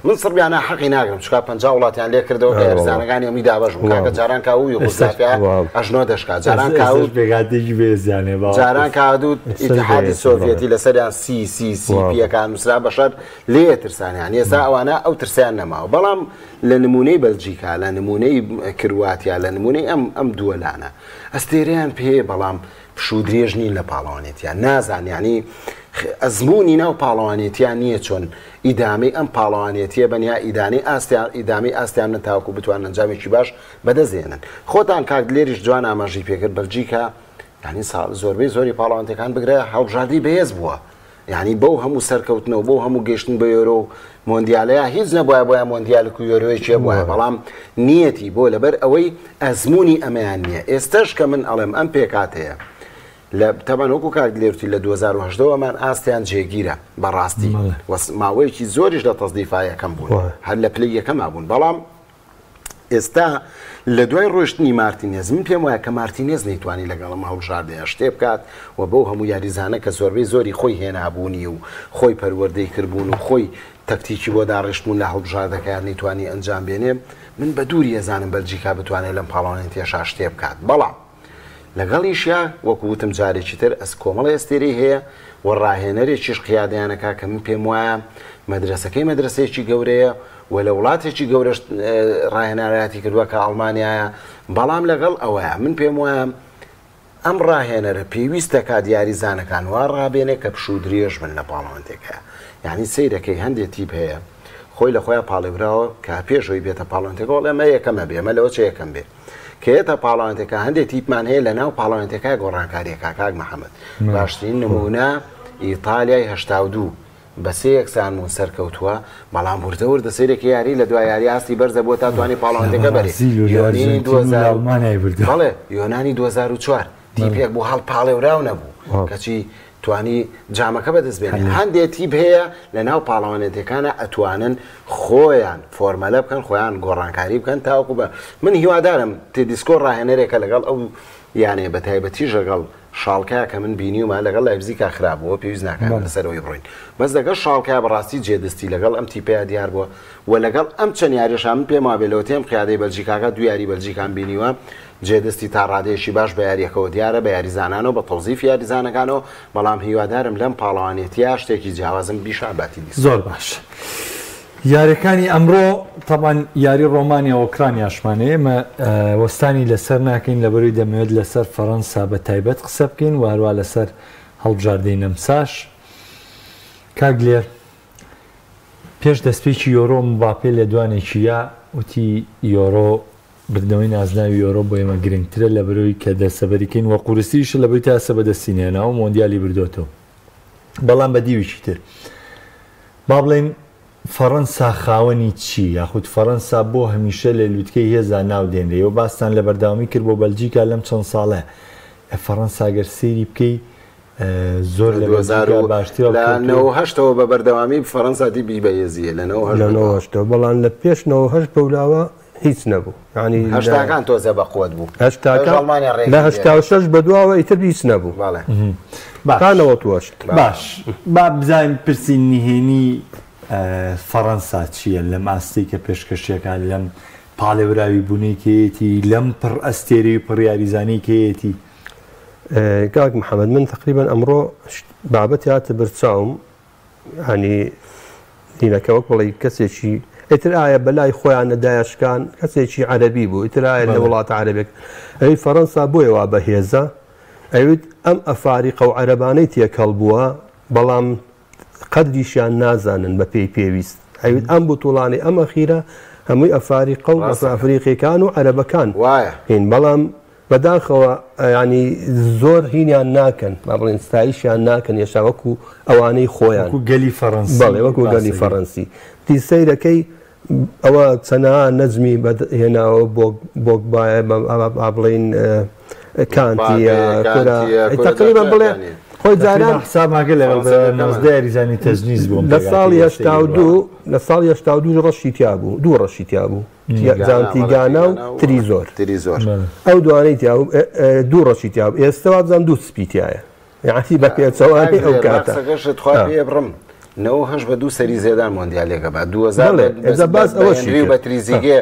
من سڕبیا ناحەقی ناگرم چکا 50 وڵاتیان لێ کردەوە کە یاریزانەکانی ئەمی دابەش بوو کاکە جاران کاو یۆغزلافیا ئەژنۆ دەشکا جاران کاو پێکهاتەیەکی بەهێزیان هەیە باوەڕ جاران کادو ئیتحادی سۆڤیەتی لەسەریان سی سی سی پیەکان نووسرا بەشەر لێ ترسانیان ئێستا ئەوانە ئەو ترسیان نەماوە بەڵام لە نمونەی بەلجیکا لە نمونەی کرواتیا لە نمونەی ئەم ئەم دووەلانە ئەستێرەیان پێ بەڵام پشوو درێژ نین لە پاڵەوانێتیان نازان یعنی ئەزموونی ناو پاڵەوانێتیان نییە چۆن ئیدامەی ئەم پاڵەوانێتیە بن یا ئیدانەی ئاستیان ئیدامەی ئاستیان بن تاوەکو بتوانن ئەنجامێکی باش بەدەست دێنن. خۆتان کاک دلێریش جوان ئاماژەی پێکرد بەلجیکا یانی ساڵ زۆربەی زۆری پاڵەوانتەکان بگرە هەڵبژاردەی بەهێز بووە یانی بەو هەموو سەرکەوتنە و بەو هەموو گەشتن بە یۆرۆ و مۆندیالەیە هیچ نەبوایە بۆیان مۆندیالک و یۆرۆیەکی هەبوایە بەڵام نیەتی بۆ لەبەر ئەوەی ئەزموونی ئەمەیان نییە ئێستەش کە من ئەڵێم ئەم پێکاتەیە لە تەبعەن وەکو کاک دلێر وتی لە 2018 وە ئەمان ئاستیان جێگیرە بە ڕاستی وە ماوەیەکی زۆریش لە تەزدیفا یەکەم بوون هەر لە پلەی یەکەما بوون بەڵام ئێستا لە دوای ڕۆشتنی مارتینێز من پێم وایە کە مارتینێز نەیتوانی لەگەڵ ئەم هەڵبژاردەیە شتێ بکات و بەو هەموو یاریزانە کە زۆربەی زۆری خۆی هێنابوونی و خۆی پەروەردەی کردبوون و خۆی تەکتیکی بۆ داڕشتبوون لە هەڵبژاردەکەیان نەیتوانی ئەنجام بێنێ من بە دووری ئەزانم بەلجیکا بتوانێت لەم پاڵەوانێتیەشا شتێ بکات بەڵام لەگەڵیشیا وەکو وتم جارێکی تر ئەس کۆمەڵێ ئەستێرەی هەیە و ڕاهێنەرێکیش قیادەیان ئەکا کە من پێم وایە مەدرەسەکەی مەدرەسەیەکی گەورەیە و لە وڵاتێکی گەورەش ڕاهێنەرایەتی کردووە کە ئەڵمانیایە بەڵام لەگەڵ ئەوەیە من پێم وایە ئەم ڕاهێنەرە پێویست دەکات یاریزانەکان وا ڕابێنێ کە پشوو درێژ بن لە پاڵەوانتێکە یعنی سەیرەکەی هەندێک تیپ هەیە خۆی لە خۆیان پاڵێوراوە کە پێشەوەی بێتە پاڵەوانتەکە وەڵێ ئەمە یەکەمە بێ ئەمە لەوە چێ یەکەم بێ کە یەتە پاڵەوانێتەکە هەندێک تیپمان هەیە لە ناو پاڵەوانێتەکە گۆڕانکاریەکە کاک محەممەد باشترین نمونە ئیتالیای 82 بە سێ یەکسان بوون سەرکەوتووە بەڵام وردە وردە سەیرێکی یاری لە دوای یاری ئاستی بەرزە بۆ تا توانی پاڵەوانێتەکە بەرێ بەڵێ یۆنانی 2004 تیپێک بوو هەڵپاڵێوراو نەبوو کەچی توانی جامەکە بەدەست بێنێ. هەندێ تیپ هەیە لە ناو پاڵەوانێتیەکانا ئەتوانن خۆیان فۆرمەلە بکەن خۆیان گۆڕانکاری بکەن تاوەکو بە من هیوادارم تێدیسکۆ ڕاهێنەرێکە لەگەڵ ئەو یانەیە بە تایبەتیش لەگەڵ شاڵکە کە من بینیومە لەگەڵ لایپزیکا خراپ بووە پێویست ناکات لەسەرەوەی بڕۆین بەس لەگەڵ شاڵکە بەڕاستی جێدەستی لەگەڵ ئەم تیپەیە دیار بووە و لەگەڵ ئەم چەند یاریشا من پێم وابێ لەوەتەی ئەم قیادەی بەلجیکاکە دوو یاری بەلجیکام بینیوە جێدەستی تا ڕادەیەکی باش بە یارییەکەوە دیارە، بە یاریزانانەوە، بە تەوزیفی یاریزانەکانەوە، بەڵام هیوادارم لەم پاڵەوانێتییە شتێکی جیاوازم بیشا بە تیدیسکۆ. زۆر باش یاریەکانی ئەمڕۆ تەبعەن یاری ڕۆمانیا ئۆکرانیاشمان هەیە ئێمە وەستانی لەسەر ناکەین لەبەرەوەی دەمەوێت لەسەر فەرەنسا بە تایبەت قسە بکەین و هەروا لەسەر هەڵبژاردەی نەمساش کاک دلێر پێش دەستپێکی یۆرۆ مباپێ لێدوانێکی یا وتی یۆرۆ بردنەوەی نازناوی یۆرۆ بۆ ئێمە گرنگترە لەبەرەوەی کە دەستەبەری کەین وە قورستریشە لەبەری تا ئێستا بەدەستی نەهێناوە مۆندیالی بردۆتەوە بەڵام بە دیوێکی تر با بڵێین فەڕەنسا خاوەنی چی یاخود فەڕەنسا بۆ هەمیشە لە لوتکەی هێزا ناو دێنرێ و باستان لە بەردەوامی کرد بۆ بەلجیکا لەم چەند ساڵە فەڕەنسا گەر سەیری بکەی زۆر لە بەلجیکا باشترە لە 98ەوە بە بەردەوامی فەڕەنسا تیپی بەهێزیە لە 98ەوە بەڵام لە پێش 98 بەولاوە هیچ نەبوو یانی هەشتاکان تۆزە بە قوت بوو هەشتاکان لە 86 بەدواوە ئیتر هیچ نەبوو بەڵێ تا 98 باش با بزانین پرسی نهێنی فەڕەنسا چییە لەم ئاستەی کە پێشکەشیەکان لەم پاڵێوراوی بوونەی کەیەتی لەم پڕ ئەستێرەی و پڕ یاریزانەی کەیەتی کاک محەممەد من تقریبا ئەمڕۆ بابەتی هاتە بەرچاوم یانی دینەکە وەک بڵێی کەسێکی ئیتر ئایا بەلای خۆیان نەدایە شکان کەسێکی عەرەبی بوو ئیتر ئایا لە وڵاتە عەرەبێک ئەوی فەڕەنسا بۆیە وا بەهێزە ئەویت ئەم ئەفاریقە و عەرەبانەی تێکەڵ بووە بەڵام قەدریشیان نازانن بە پێی پێویست ئەویت ئەم بتوڵانی ئەم ئەخیرە هەمووی ئەفاریقە و ئەفریقیەکان و عەرەبەکان وایە هین بەڵام بەداخەوە یانی زۆر هینیان ناکەن با بڵێن ستایشیان ناکەن یەشا وەکو ئەوانەی خۆیان وەکو گەلی فەڕەنسی بەڵێ وەکو گەلی فەڕەنسی دی سەیرەکەی ئەوە چەنەها نەجمی هێناوە بۆگبایە با بڵێین کانتیە کورە تقریبا بڵێ خۆی جاران حسابماکە لەگەڵ 19 یاریزانی تەجنیس بووم لە ساڵی 82 لە ساڵی 82 ڕەشی تیا بوو دوو ڕەشی تیا بوو جانتی گانا و تریزۆر ئەو دوانەی تیا دوو ڕەشی تیا بوو ئێستا وابزانم دوو سپی تایە یعنی بە پێچەوانەی ئەو کاتە قسەکەشت خوا پێ بڕم نەوە هەشت بە دوو سەری زێدان مۆندیالێکە بە 2000 ئێستا باس ئەوەشی و بە تریزیگێ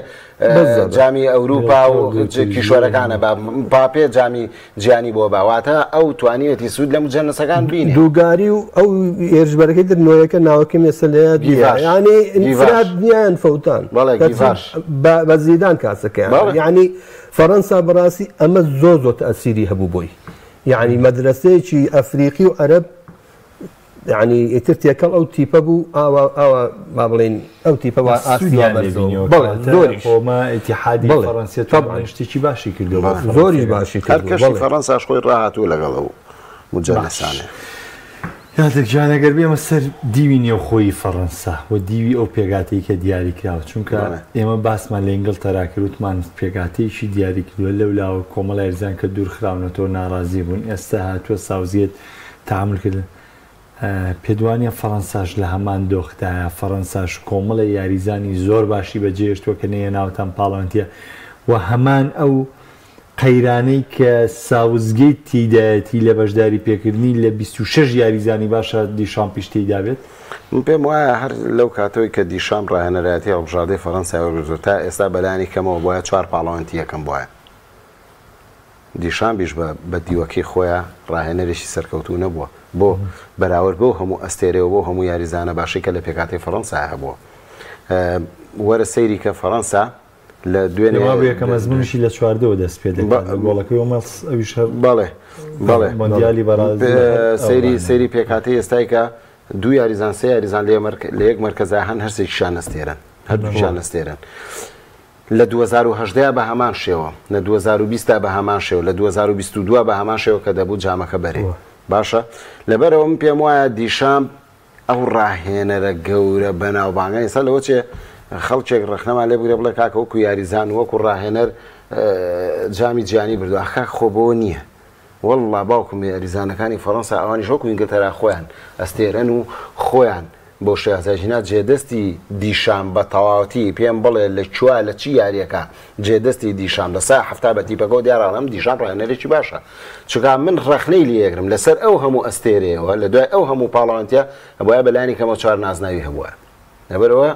جامی ئەوروپا و کیشوەرەکانە بە پاپێ جامی جیانی بۆ با واتە ئەو توانیویەتی سوود لە مجەنەسەکان بینێ. دووگاری و ئەو هێرشبەرەکەی تر نۆیەکە ناوەکەم ئێستا لە یاد نییە گیڤاش. یانی گیڤاش. فرات نیان فەوتان بەڵێ، کەچی گیڤاش. بە بە زیدان کاسەکەیان بەڵێ. یانی فەرەنسا بەڕاستی ئەمە زۆر زۆر تەئسیری هەبوو بۆی یانی مەدرەسەیەکی ئەفریقی و عەرەب یعنی ئیتر تێکەڵ ئەو تیپە بوو ئاوا ئاوا با بڵێین ئەو تیپە وا ئاستی وا سوودیان لێ بەرزەوە بینیەوە بەڵێ کەواتە زۆریش خۆمە ئیتیحادی بەڵێ فەڕەنسیە طبعا توانە شتێکی باشی کردووە بۆ زۆریش فەڕەنسیەکان. باشی هەر کردووە کەشی بەڵێ. فەڕەنساش خۆی ڕاهاتووە لەگەڵ ئەو باش مجەنسانە. یادر گیان ئەگەر بێمە سەر دیوی نێوخۆیی فەڕەنسا و دیوی ئەو پێکهاتەی کە دیاری کراوە، چونکە بەڵێ. ئێمە باسمان لە ئینگڵتەرا کرد وتمان پێکهاتەیەکی دیاری کردووە، لەولاوە کۆمەڵە یاریزان کە دوور خراونەتەوە ناڕازی بوون، ئێستا هاتووە ساوزگێت تەعامول کردن. پێت وانیە فەڕەنساش لە هەمان دۆخدایە، فەڕەنساش کۆمەڵێ یاریزانی زۆر باشی بەجێهێشتووە کە نەیهێناوەتە ئەم پاڵەوانێتیە و هەمان ئەو قەیرانەی کە ساوزگەیت تێیدایەتی لە بەشداری پێکردنی لە 26 یاریزانی باشە دیشامپیش تێیدا بێت؟ من پێم وایە هەر لەو کاتەوەی کە دیشامپ ڕاهێنەرایەتی هەڵبژاردەی فەڕەنسای وەرگرتووە تا ئێستا بەلایەنی کەمەوە بوایە چوار پاڵەوانێتی یەکەم بوایە. دیشامپیش بە بە دیوەکەی خۆیا ڕاهێنەرێکی سەرکەوتوو نەبووە بۆ بەراورد بەو هەموو ئەستێرەیە و بەو هەموو یاریزانە باشەی کە لە پێکهاتەی فەڕەنسایا هەبووە. وەرە سەیری کە فەڕەنسا لە دوێنێ پێم وابوو یەکەم ئەزموونیشی لە چواردەوە دەست پێ دەکات لە گۆڵەکەی ئۆمێڵس ئەویش هەر بەڵێ بەڵێ مۆندیالی بەرازیل هەر ئەو سەیری ڕاهێنەرە. سەیری پێکهاتەی ئێستای کە دوو یاریزان سێ یاریزان لە لە یەک مەرکەزا هەن هەرسێکیشیان ئەستێرەن هەردووکیان ئەستێرەن. لە 2018 بە هەمان شێوە، لە 2020 بە هەمان شێوە، لە 2022 بە هەمان شێوە کە دەبوو جامەکە بەرێ. باشە لەبەرئەوە من پێم وایە دیشامپ ئەو ڕاهێنەرە گەورە بەناوبانگە ئێستا لەوە چێ خەڵکێک ڕەخنەمان لێ بگرێ بڵێ کاکە وەکو یاریزان و وەکو ڕاهێنەر جامی جیهانی بردووە. ئاخ کاک خۆ بەوە نییە. وەڵڵا باوکم یاریزانەکانی فەڕەنسا ئەوانیش وەکو ئینگلتەرا خۆیان ئەستێرەن و خۆیان بەو شێوازە ژینا جێدەستی دیشام بە تەواوەتی پێم بڵێ لە کوێ لە چی یاریەکە جێدەستی دیشام لە سا 70 بە تیپەکەوە دیارە ئەم دیشام ڕاهێنەرێکی باشە چونکە من ڕەخنەی لێ ئەگرم لەسەر ئەو هەموو ئەستێرەیەوە لە دوای ئەو هەموو پاڵەوانتیە ئەبوایە بە لانی کەمەوە چوار نازناوی هەبوایە لەبەرئەوە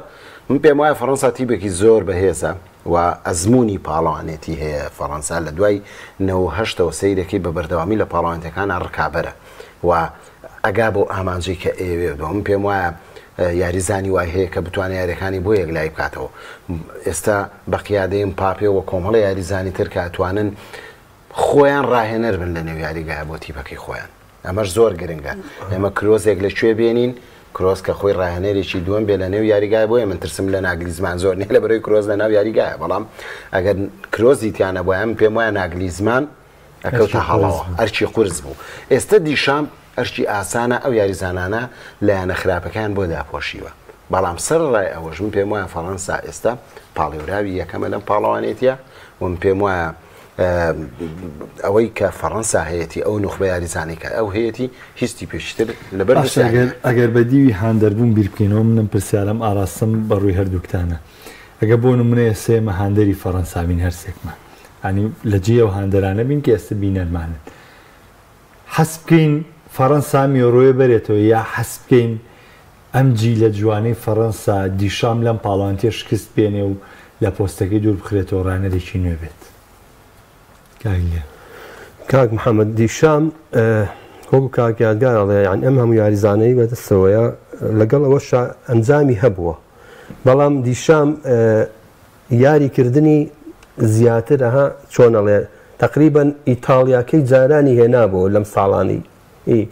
من پێم وایە فەڕەنسا تیپێکی زۆر بەهێزە و ئەزموونی پاڵەوانێتی هەیە فەڕەنسا لە دوای 98ەوە سەیرەکەی بە بەردەوامی لە پاڵەوانێتیەکانا ڕکابەرە و ئەگا بەو ئامانجەی کە ئەیەوێت و من پێم وایە یاریزانی وای هەیە کە بتوانێت یاریەکانی بۆ یەکلایی بکاتەوە ئێستا بە قیادەی مپاپێ و کۆمەڵە یاریزانی تر کە ئەتوانن خۆیان ڕاهێنەر بن لە نێو یاریگایە بۆ تیپەکەی خۆیان ئەمەش زۆر گرنگە ئێمە کرۆزێک لە کوێ بێنین کرۆز کە خۆی ڕاهێنەرێکی دووەم بێ لە نێو یاریگای بۆیە من ترسم لە ناگلیزمان زۆر نیە لە بەرەوەی کرۆز لە ناو یاریگایە بەڵام ئەگەر کرۆزی تیانە بۆیە من پێم وایە ناگلیزمان ئەکەوتە هەڵەوە ئەرکی قورس بوو ئێستە دیشامپ ئەرکی ئاسانە ئەو یاریزانانە لایەنە خراپەکەیان بۆ داپۆشیوە بەڵام سەرەڕای ئەوەش من پێم وایە فەڕەنسا ئێستا پاڵێوراوی یەکەمە لەم پاڵەوانێتیە و من پێم وایە ئەوەی کە فەڕەنسا هەیەتی ئەو نوخبە یاریزانەی کە ئەو هەیەتی هیچ تیپێکی تر لەبەر باشە ئەگەر ئەگەر بە دیوی هاندەربوون بیر بکەینەوە من ئەم پرسیارەم ئاراستەم بە ڕووی هەردووکتانە ئەگەر بۆ نمونە ئێستا ئێمە هاندەری فەڕەنسا بین هەرسێکمان یانی لە جێی ئەو هاندەرانە بین کە ئێستا بینەرمانن حەز بکەین فەڕەنسا ئەم یۆرۆیە بەرێتەوە یا حەز بکەین ئەم جیلە جوانەی فەڕەنسا دیشام لەم پاڵەوانتیە شکست بێنێ و لە پۆستەکەی دوور بخرێتەوە ڕانەرێکی نوێ بێت؟ کاک لیا. کاک محەممەد دیشام وەکو کاک یادگار ئەڵێ یان ئەم هەموو یاریزانەی بەدەستەوەیە لەگەڵ ئەوەشا ئەنجامی هەبووە بەڵام دیشام یاری کردنی زیاتر ئەها چۆن ئەڵێ تەقریبەن ئیتاڵیاکەی جارانی هێنابۆوە لەم ساڵانەی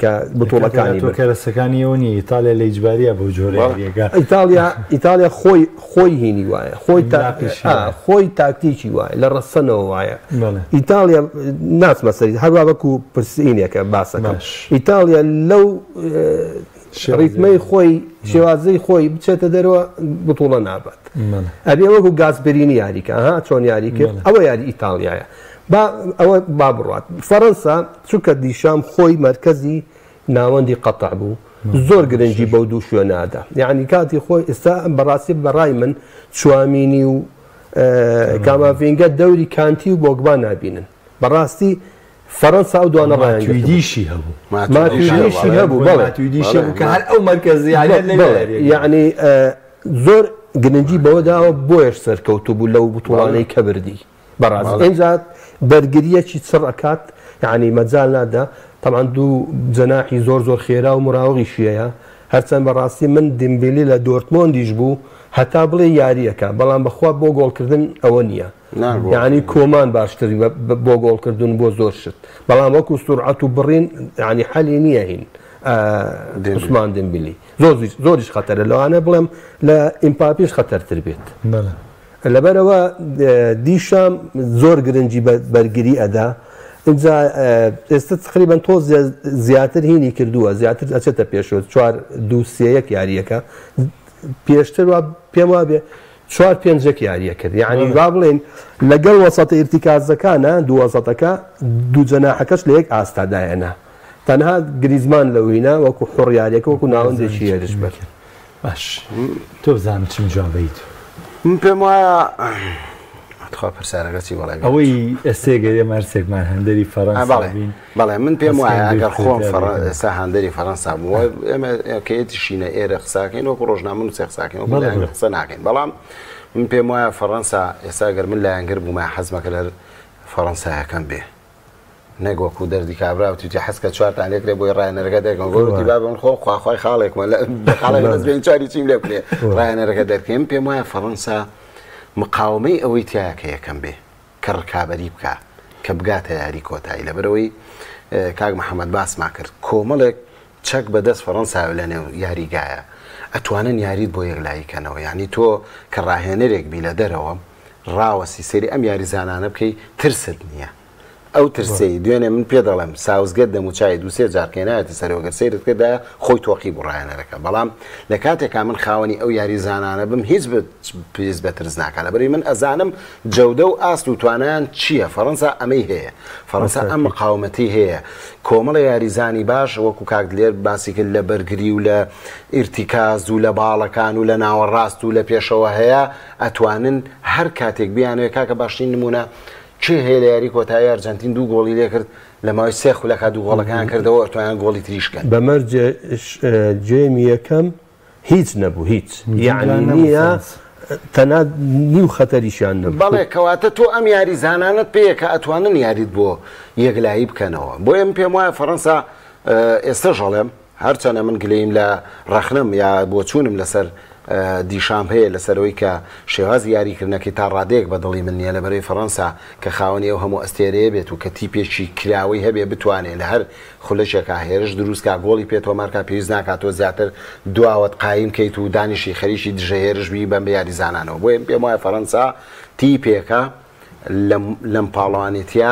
کە بتوڵەکانی تۆ کەرەسەکانی ئەوە نییە ئیتالیا لە ئیجباریە بەو جۆرە یاریەکە ئیتالیا ئیتالیا خۆی خۆی هینی وایە خۆی خۆی تاکتیکی وایە لە ڕەسەنەوە وایە ئیتالیا ناچمە سەری هەروە وەکو پرسینێکە باسەکەم ئیتالیا لەو ڕیتمەی خۆی شێوازەی خۆی بچێتە دەرەوە بتوڵە نابات ئەبێ وەکو گاسپرینی یاریکە ها چۆن یاری کرد ئەوە یاری ئیتاڵیایە با ئەوە با بڕات فەڕەنسا چونکە دیشام خۆی مەرکەزی ناوەندی قەتع بوو زۆر گرنگی بەو دوو شوێنادا یعنی کاتی خۆی ئێستا بەڕاستی بەڕای من چوامینی و کاماڤینگە دەوری کانتی و بۆگبا نابینن بەڕاستی فەرەنسا ئەو دوانە ڕایان گرتبوو. ماتویدیشی هەبوو. ماتویدیشی هەبوو بەڵێ. ماتویدیشی هەبوو کە هەر ئەو مەرکەزیانە لەوێ بەڵێ یارییەکەی. یەعنی زۆر گرنگی بەوە داوە بۆیەش سەرکەوتوو بوو لەو بتوڵانەی کە بردی بەڕاستی ئینجا بەرگرییەکی چڕ ئەکات یەعنی مەجال نادا تەبعەن دوو جەناحی زۆر زۆر خێرا و مراوغیشی هەیە هەرچەند بەڕاستی من دیمبیلی لە دۆرتمۆندیش بوو هەتا بڵێ یارییەکە بەڵام بەخوا بۆ گۆڵکردن ئەوە نییە یانی کۆمان باشتر بۆ گۆڵکردن بۆ زۆر شت بەڵام وەکو سورعەت و بڕین یانی حەلی نییە هین عوسمان دێمبلی زۆر زۆریش خەتەرە لەوانە بڵێم لە ئیمپاپیش خەتەرتر بێت. لەبەرئەوە دیشام زۆر گرنگی بە بەرگری ئەدا ئینجا ئێستا تقریبا تۆز زیاتر هینی کردووە زیاتر ئەچێتە پێشەوە 4 2 3 یەک یاریەکە پێشتر وا پێم وابێ 4 5 یەک یاریە کرد یعنی وا بڵێن لەگەڵ وەسەتە ئیرتیکازەکانە دوو وەسەتەکە دوو جەناحەکەش لە یەک ئاستا دایەنا تەنها گریزمان لەوینە وەکو حوڕ یاریەکە وەکو ناوەندێکی هێرشبەر. باش تۆ بزانم چم جواب ئەیت. من پێم وایە تخوا پرسیارەکە چی بەڵێ ئەوەی ئێستێ گەر ئێمە هەرسێکمان هەندەری فەرەنسا بین بەڵێ من پێم وایە ئەگەر خۆم ئێستا هاندەری فەرەنسا بوو ئێمە کە ئێتیشینە ئێرە قساکەین وەکو ڕۆژنامە نووسێ قساکەین وەکو لایەنگر قسە ناکەین بەڵام من پێم وایە فەرەنسا ئێستا گەر من لایەنگر بوومە حەزمەکە لە فەرەنسایەکەم بێ نەک وەکو دەردی کابرا وتوتی حەز کە چوارتان لێکرێ بۆی ڕایەنەرەکە دەرکەم گۆ وتی بابە من خۆم خواخوای خاڵێکمە لە خاڵێک دەست بێن چواری چیم لێ بکرێ ڕایەنەرەکە دەرکەم پێم وایە فەڕەنسا مقاومەی ئەوەی تایە کە یەکەم بێ کە ڕکابەری بکا کە بگاتە یاری کۆتایی لەبەرەوەی کاک محەممەد باسمان کرد کۆمەڵێک چەک بە دەست فەڕەنساوە لە نێو یاریگایە ئەتوانن یاریت بۆ یەکلایی کەنەوە یعنی تۆ کە ڕاهێنەرێک بی لە دەرەوە ڕاوەستی سەیری ئەم یاریزانانە بکەی ترست نییە ئەو ترسەی دوێنێ من پێ دەڵێم ساوسگەت دەموچاوی دوو سێ جار کەینایەتە سەرەوە گەر سەیرت کردایە خۆی تۆقی بوو ڕایەنەرەکە بەڵام لە کاتێکا من خاوەنی ئەو یاریزانانە بم هیچ پێویست بە ترس ناکا لەبەرئەوەی من ئەزانم جەودە و ئاست و توانایان چییە فەڕەنسا ئەمەی هەیە فەڕەنسا ئەم مقاومەتی هەیە کۆمەڵە یاریزانی باش وەکو کاک دلێر باسی کرد لە بەرگری و لە ئیرتیکاز و لە باڵەکان و لە ناوەڕاست و لە پێشەوە هەیە ئەتوانن هەر کاتێک بیانەوێ کاکە باشترین نمونە کێ هەیە لە یاری کۆتایی ئەرجەنتین دوو گۆڵی لێکرد لە ماوەی سێ خولەکا دوو گۆڵەکەیان کردەوە ئەتوانیان گۆڵی تریش کەن. بە مەرجێ گێمی یەکەم هیچ نەبوو هیچ یەعنی نیە تەنها نیو خەتەریشیان نەبوو. بەڵێ کەواتە تۆ ئەم یاریزانانەت پێیە کە ئەتوانن یاریت بۆ یەکلایی بکەنەوە بۆیە من پێم وایە فەرەنسا ئێستەش ئەڵێم هەرچەنە من گلەییم لە ڕەخنەم یا بۆچوونم لەسەر دیشامپ هەیە لەسەر ئەوەی کە شێوازی یاریکردنەکەی تا ڕادەیەک بە دڵی من نییە لە بەرەی فەڕەنسا کە خاوەنی ئەو هەموو ئەستێرەیە بێت و کە تیپێکی کراوەی هەبێ بتوانێ لە هەر خولەکێکا هێرش دروست کا گۆڵی پێ تۆمار کا پێویست ناکا تۆ زیاتر دواوەت قایم کەیت و دانیشی خەریکی دژە هێرش بی بەم یاریزانانەوە بۆیە من پێم وایە فەڕەنسا تیپێکە لەم پاڵەوانێتیە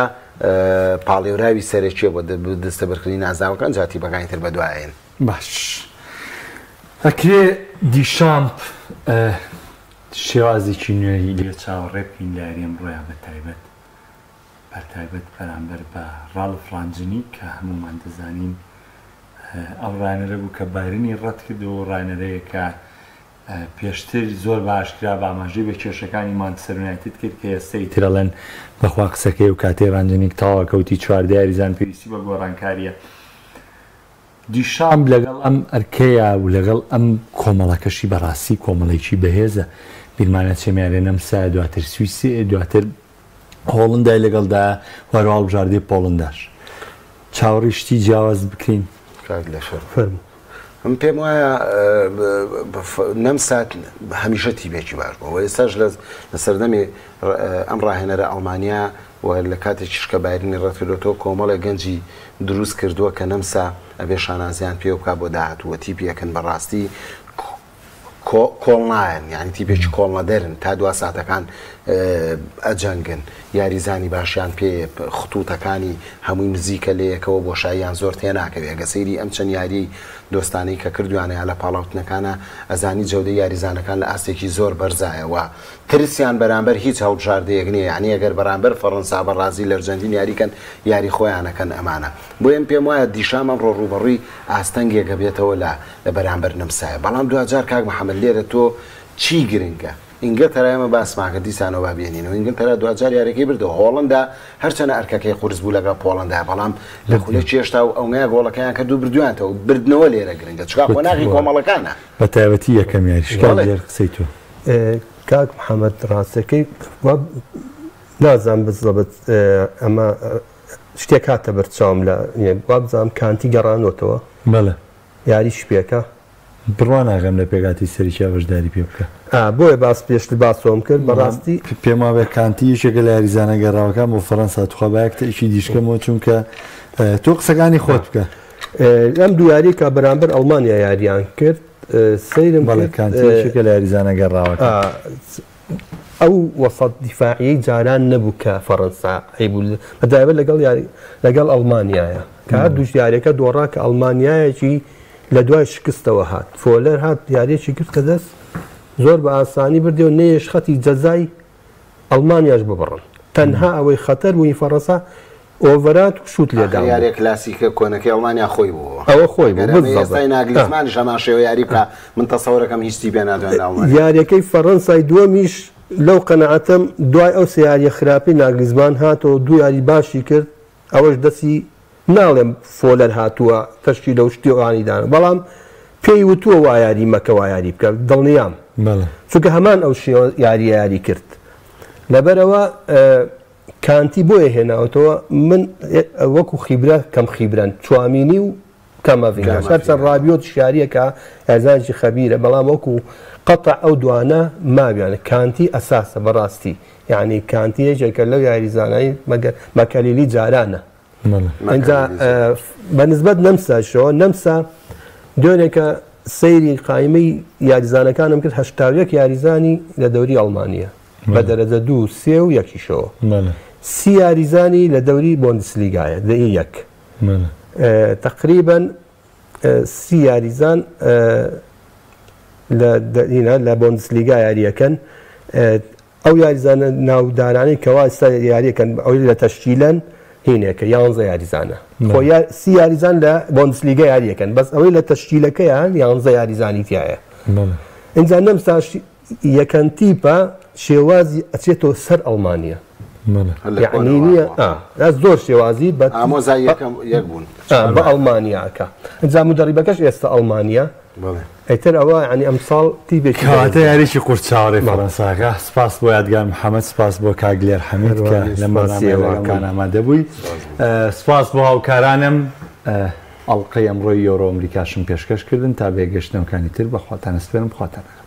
پاڵێوراوی سەرەکیە بۆ دەستەبەرکردنی نازناوەکە ئەنجا تیپەکانی تر بەدوایەن. باش ئەکرێ دیشامپ شێوازێکی نوێی لێ چاوەڕێ بکەین لە یاری ئەمڕۆیا بەتایبەت بەتایبەت بەرامبەر بە ڕاڵف ڕانجنی کە هەموومان دەزانین ئەو ڕانەرە بوو کە بایرنی ڕەت کردەوە و ڕانەرەیە کە پێشتر زۆر بە ئاشکرا بە ئاماژەی بە کێشەکانی مانچستەر یونایتد کرد کە ئێستا ئیتر ئەڵێن بەخوا قسەکەی و کاتەی رانجنیک تەواوە کە وتی 14 یاریزان پێویستی بە گۆڕانکارییە. دیشامپ لەگەڵ ئەم ئەرکەیا و لەگەڵ ئەم کۆمەڵەکەشی بەڕاستی کۆمەڵێکی بەهێزە بیرمانە چێمیارێ نەمسایە دواتر سویسێ دواتر هۆڵندای لەگەڵدایە و هەروەها هەڵبژاردەی پۆڵنداش چاوەڕێی شتی جیاواز بکەین. کاک لەشەر فەرموو. من پێم وایە نەمسا هەمیشە تیپێکی باش بووە و ئێستاش لە سەردەمی ئەم ڕاهێنەرە ئەڵمانیا و لە کاتێکیش کە بایرنی ڕەتکردۆتەوە کۆمەڵێک گەنجی دروست کردووە کە نەمسا ئەبێ شانازیان پێوە بکات بۆ داهاتوو و تیپێکن بەڕاستی کۆڵ نایەن یانی تیپێکی کۆڵنەدەرن تا دوا ساتەکان ئەجەنگن یاریزانی باشیان پێ خطوتەکانی هەمووی نزیکە لە یەکەوە بۆشاییان زۆر تێناکەوێ گە سەیری ئەم چەند یاریی دۆستانەی کە کردویانە یا لە پاڵاوتنەکانە ئەزانی جەودەی یاریزانەکان لە ئاستێکی زۆر بەرزایە و ترسیان بەرامبەر هیچ هەڵبژاردەیەک نییە یانی ئەگەر بەرامبەر فەڕەنسا بەڕازیل ئەرجەنتین یاریکەن یاری خۆیانەکەن ئەمانە بۆیە من پێم وایە دیشام ئەمڕۆ ڕووبەڕووی ئاستەنگێک ئەبێتەوە لە لە بەرامبەر نەمسایە بەڵام دواجار کاک محمد لێرە تۆ چی گرنگە ئینگلتەرا ئێمە باسمان کرد دیسانەوە با بێنینەوە ئینگلتەرا دواجار یاریەکەی بردەوە هۆڵندا هەرچەنە ئەرکەکەی قورس بوو لەگەڵ پۆڵندا بەڵام لە خولەکی هێشتا و ئەونگە گۆڵەکەیان کرد و بردویانتەوە بردنەوە لێرە گرنگە چونکە قۆناغی کۆمەڵەکانە. بە تایبەتی یەکەم یاریش کاک دلێر قسەی تۆ. کاک محمد ڕاستەکەی نازانم بزەبت ئەمە شتێک هاتە بەرچاوم لە وابزانم کانتی گەڕانۆتەوە. بەڵێ. یاریش پێکا. بڕوا ناکەم لە پێکهاتەی سەرەکیا بەشداری پێ بکا. ئا بۆیە باس پێشتر باسەوەم کرد بەڕاستی. پێم وابێ کانتی یەکێکە لە یاریزانە گەڕاوەکان بۆ فەرەنسا توخوا با یەک تەئکیدیش کەمەوە چونکە تۆ قسەکانی خۆت بکە. ئەم دوو یاریە کە بەرامبەر ئەڵمانیا یاریان کرد سەیرم بەڵێ کانتی یەکێکە لە یاریزانە گەڕاوەکان. ئەو وەسەت دیفاعیەی جاران نەبوو کە فەڕەنسا هەیبوو بەتایبەت لەگەڵ یاری لەگەڵ ئەڵمانیایە کە هەردووش یاریەکە دۆڕا کە ئەڵمانیایەکی لە دوای شکستەوە هات فۆلەر هات یاریەکی کرد کە دەست زۆر بە ئاسانی بردی و نەیەش خەتی جەزای ئەڵمانیاش ببڕن تەنها ئەوەی خەتەر بووی فەڕەنسا ئۆڤەرات و شوت لێدان بوو. یاریە کلاسیکە کۆنەکەی ئەڵمانیا خۆی بوو. ئەوە خۆی بوو ئەگەر ئەمەی ئێستای ناگلیزمانیش هەمان شێوە یاری بکا من تەسەورەکەم هیچ تیپێ ناتوانێت لە ئەڵمانیا. یاریەکەی فەڕەنسای دووەمیش لەو قەناعەتەم دوای ئەو سێ یاریە خراپەی ناگلیزمان هاتەوە دوو یاری باشی کرد ئەوەش دەستی ناڵێم فۆلەر هاتووە تەشکیلە و شتی ئەوانی دانا بەڵام پێی وتووە وا یاری مەکە وا یاری بکە دڵنیام چونکە هەمان ئەو شێوە یاریە یاری کرد لەبەرئەوە کانتی بۆیە هێناوەتەوە من وەکو خیبرە کەم خیبرەن چوامینی و کاماڤینگاش هەرچەند ڕابیۆت شاریەکە یارزانێکی خەبیرە بەڵام وەکو قەتع ئەو دوانە ماویانە کانتی ئەساسە بەڕاستی یعنی کانتی یەکێکە لەو یاریزانانی مەگەر مەکەلیلی جارانە ئینجا بە نسبەت نەمساشەوە نەمسا دوێنێکە سەیری قایمەی یاریزانەکانم کرد 81 یاریزانی لە دەوری ئەڵمانیە بە دەرەجە دوو سێ و یەکیشەوە سی یاریزانی لە دەوری بۆندسلیگایە دە یەک تقریبا سی یاریزان لە بۆندسلیگا یاریەکەن ئەو یاریزانە ناودارانەی کەوا ئێستا یاریەکەن ئەوەی لە تەشکیلەن هینێکە یانزە یاریزانە خۆ سی یاریزان لە بۆندسلیگا یاریەکەن بەس ئەوەی لە تەشکیلەکەیان یانزە یاریزانی تایە ئینجا نەمساش یەکەم تیپە شێوازی ئەچێتەوە سەر ئەڵمانیا یعنی نییە زۆر شێوازی بە ئامۆزای یەکەم یەک بوون بە ئەڵمانیا ئەکا ئینجا مدەڕیبەکەش ئێستا ئەڵمانیا ئیتر ئەوە یعنی ئەمساڵ تیپێکی کەواتە یاریی قورس چاوەڕێی فەڕەنساکە. سپاس بۆ یادگار محەمەد، سپاس بۆ کاک دلێر حەمید کە لەم بەرنامەیە لەگەڵمان ئامادە بووی. سپاس بۆ هاوکارانم. ئەڵقەی ئەمڕۆی یۆرۆ ئەمریکاشم پێشکەش کردن. تا بەیەکگەشتنەوەکانی تر بە خواتان ئەسپێرم. خواتان لەگەڵ.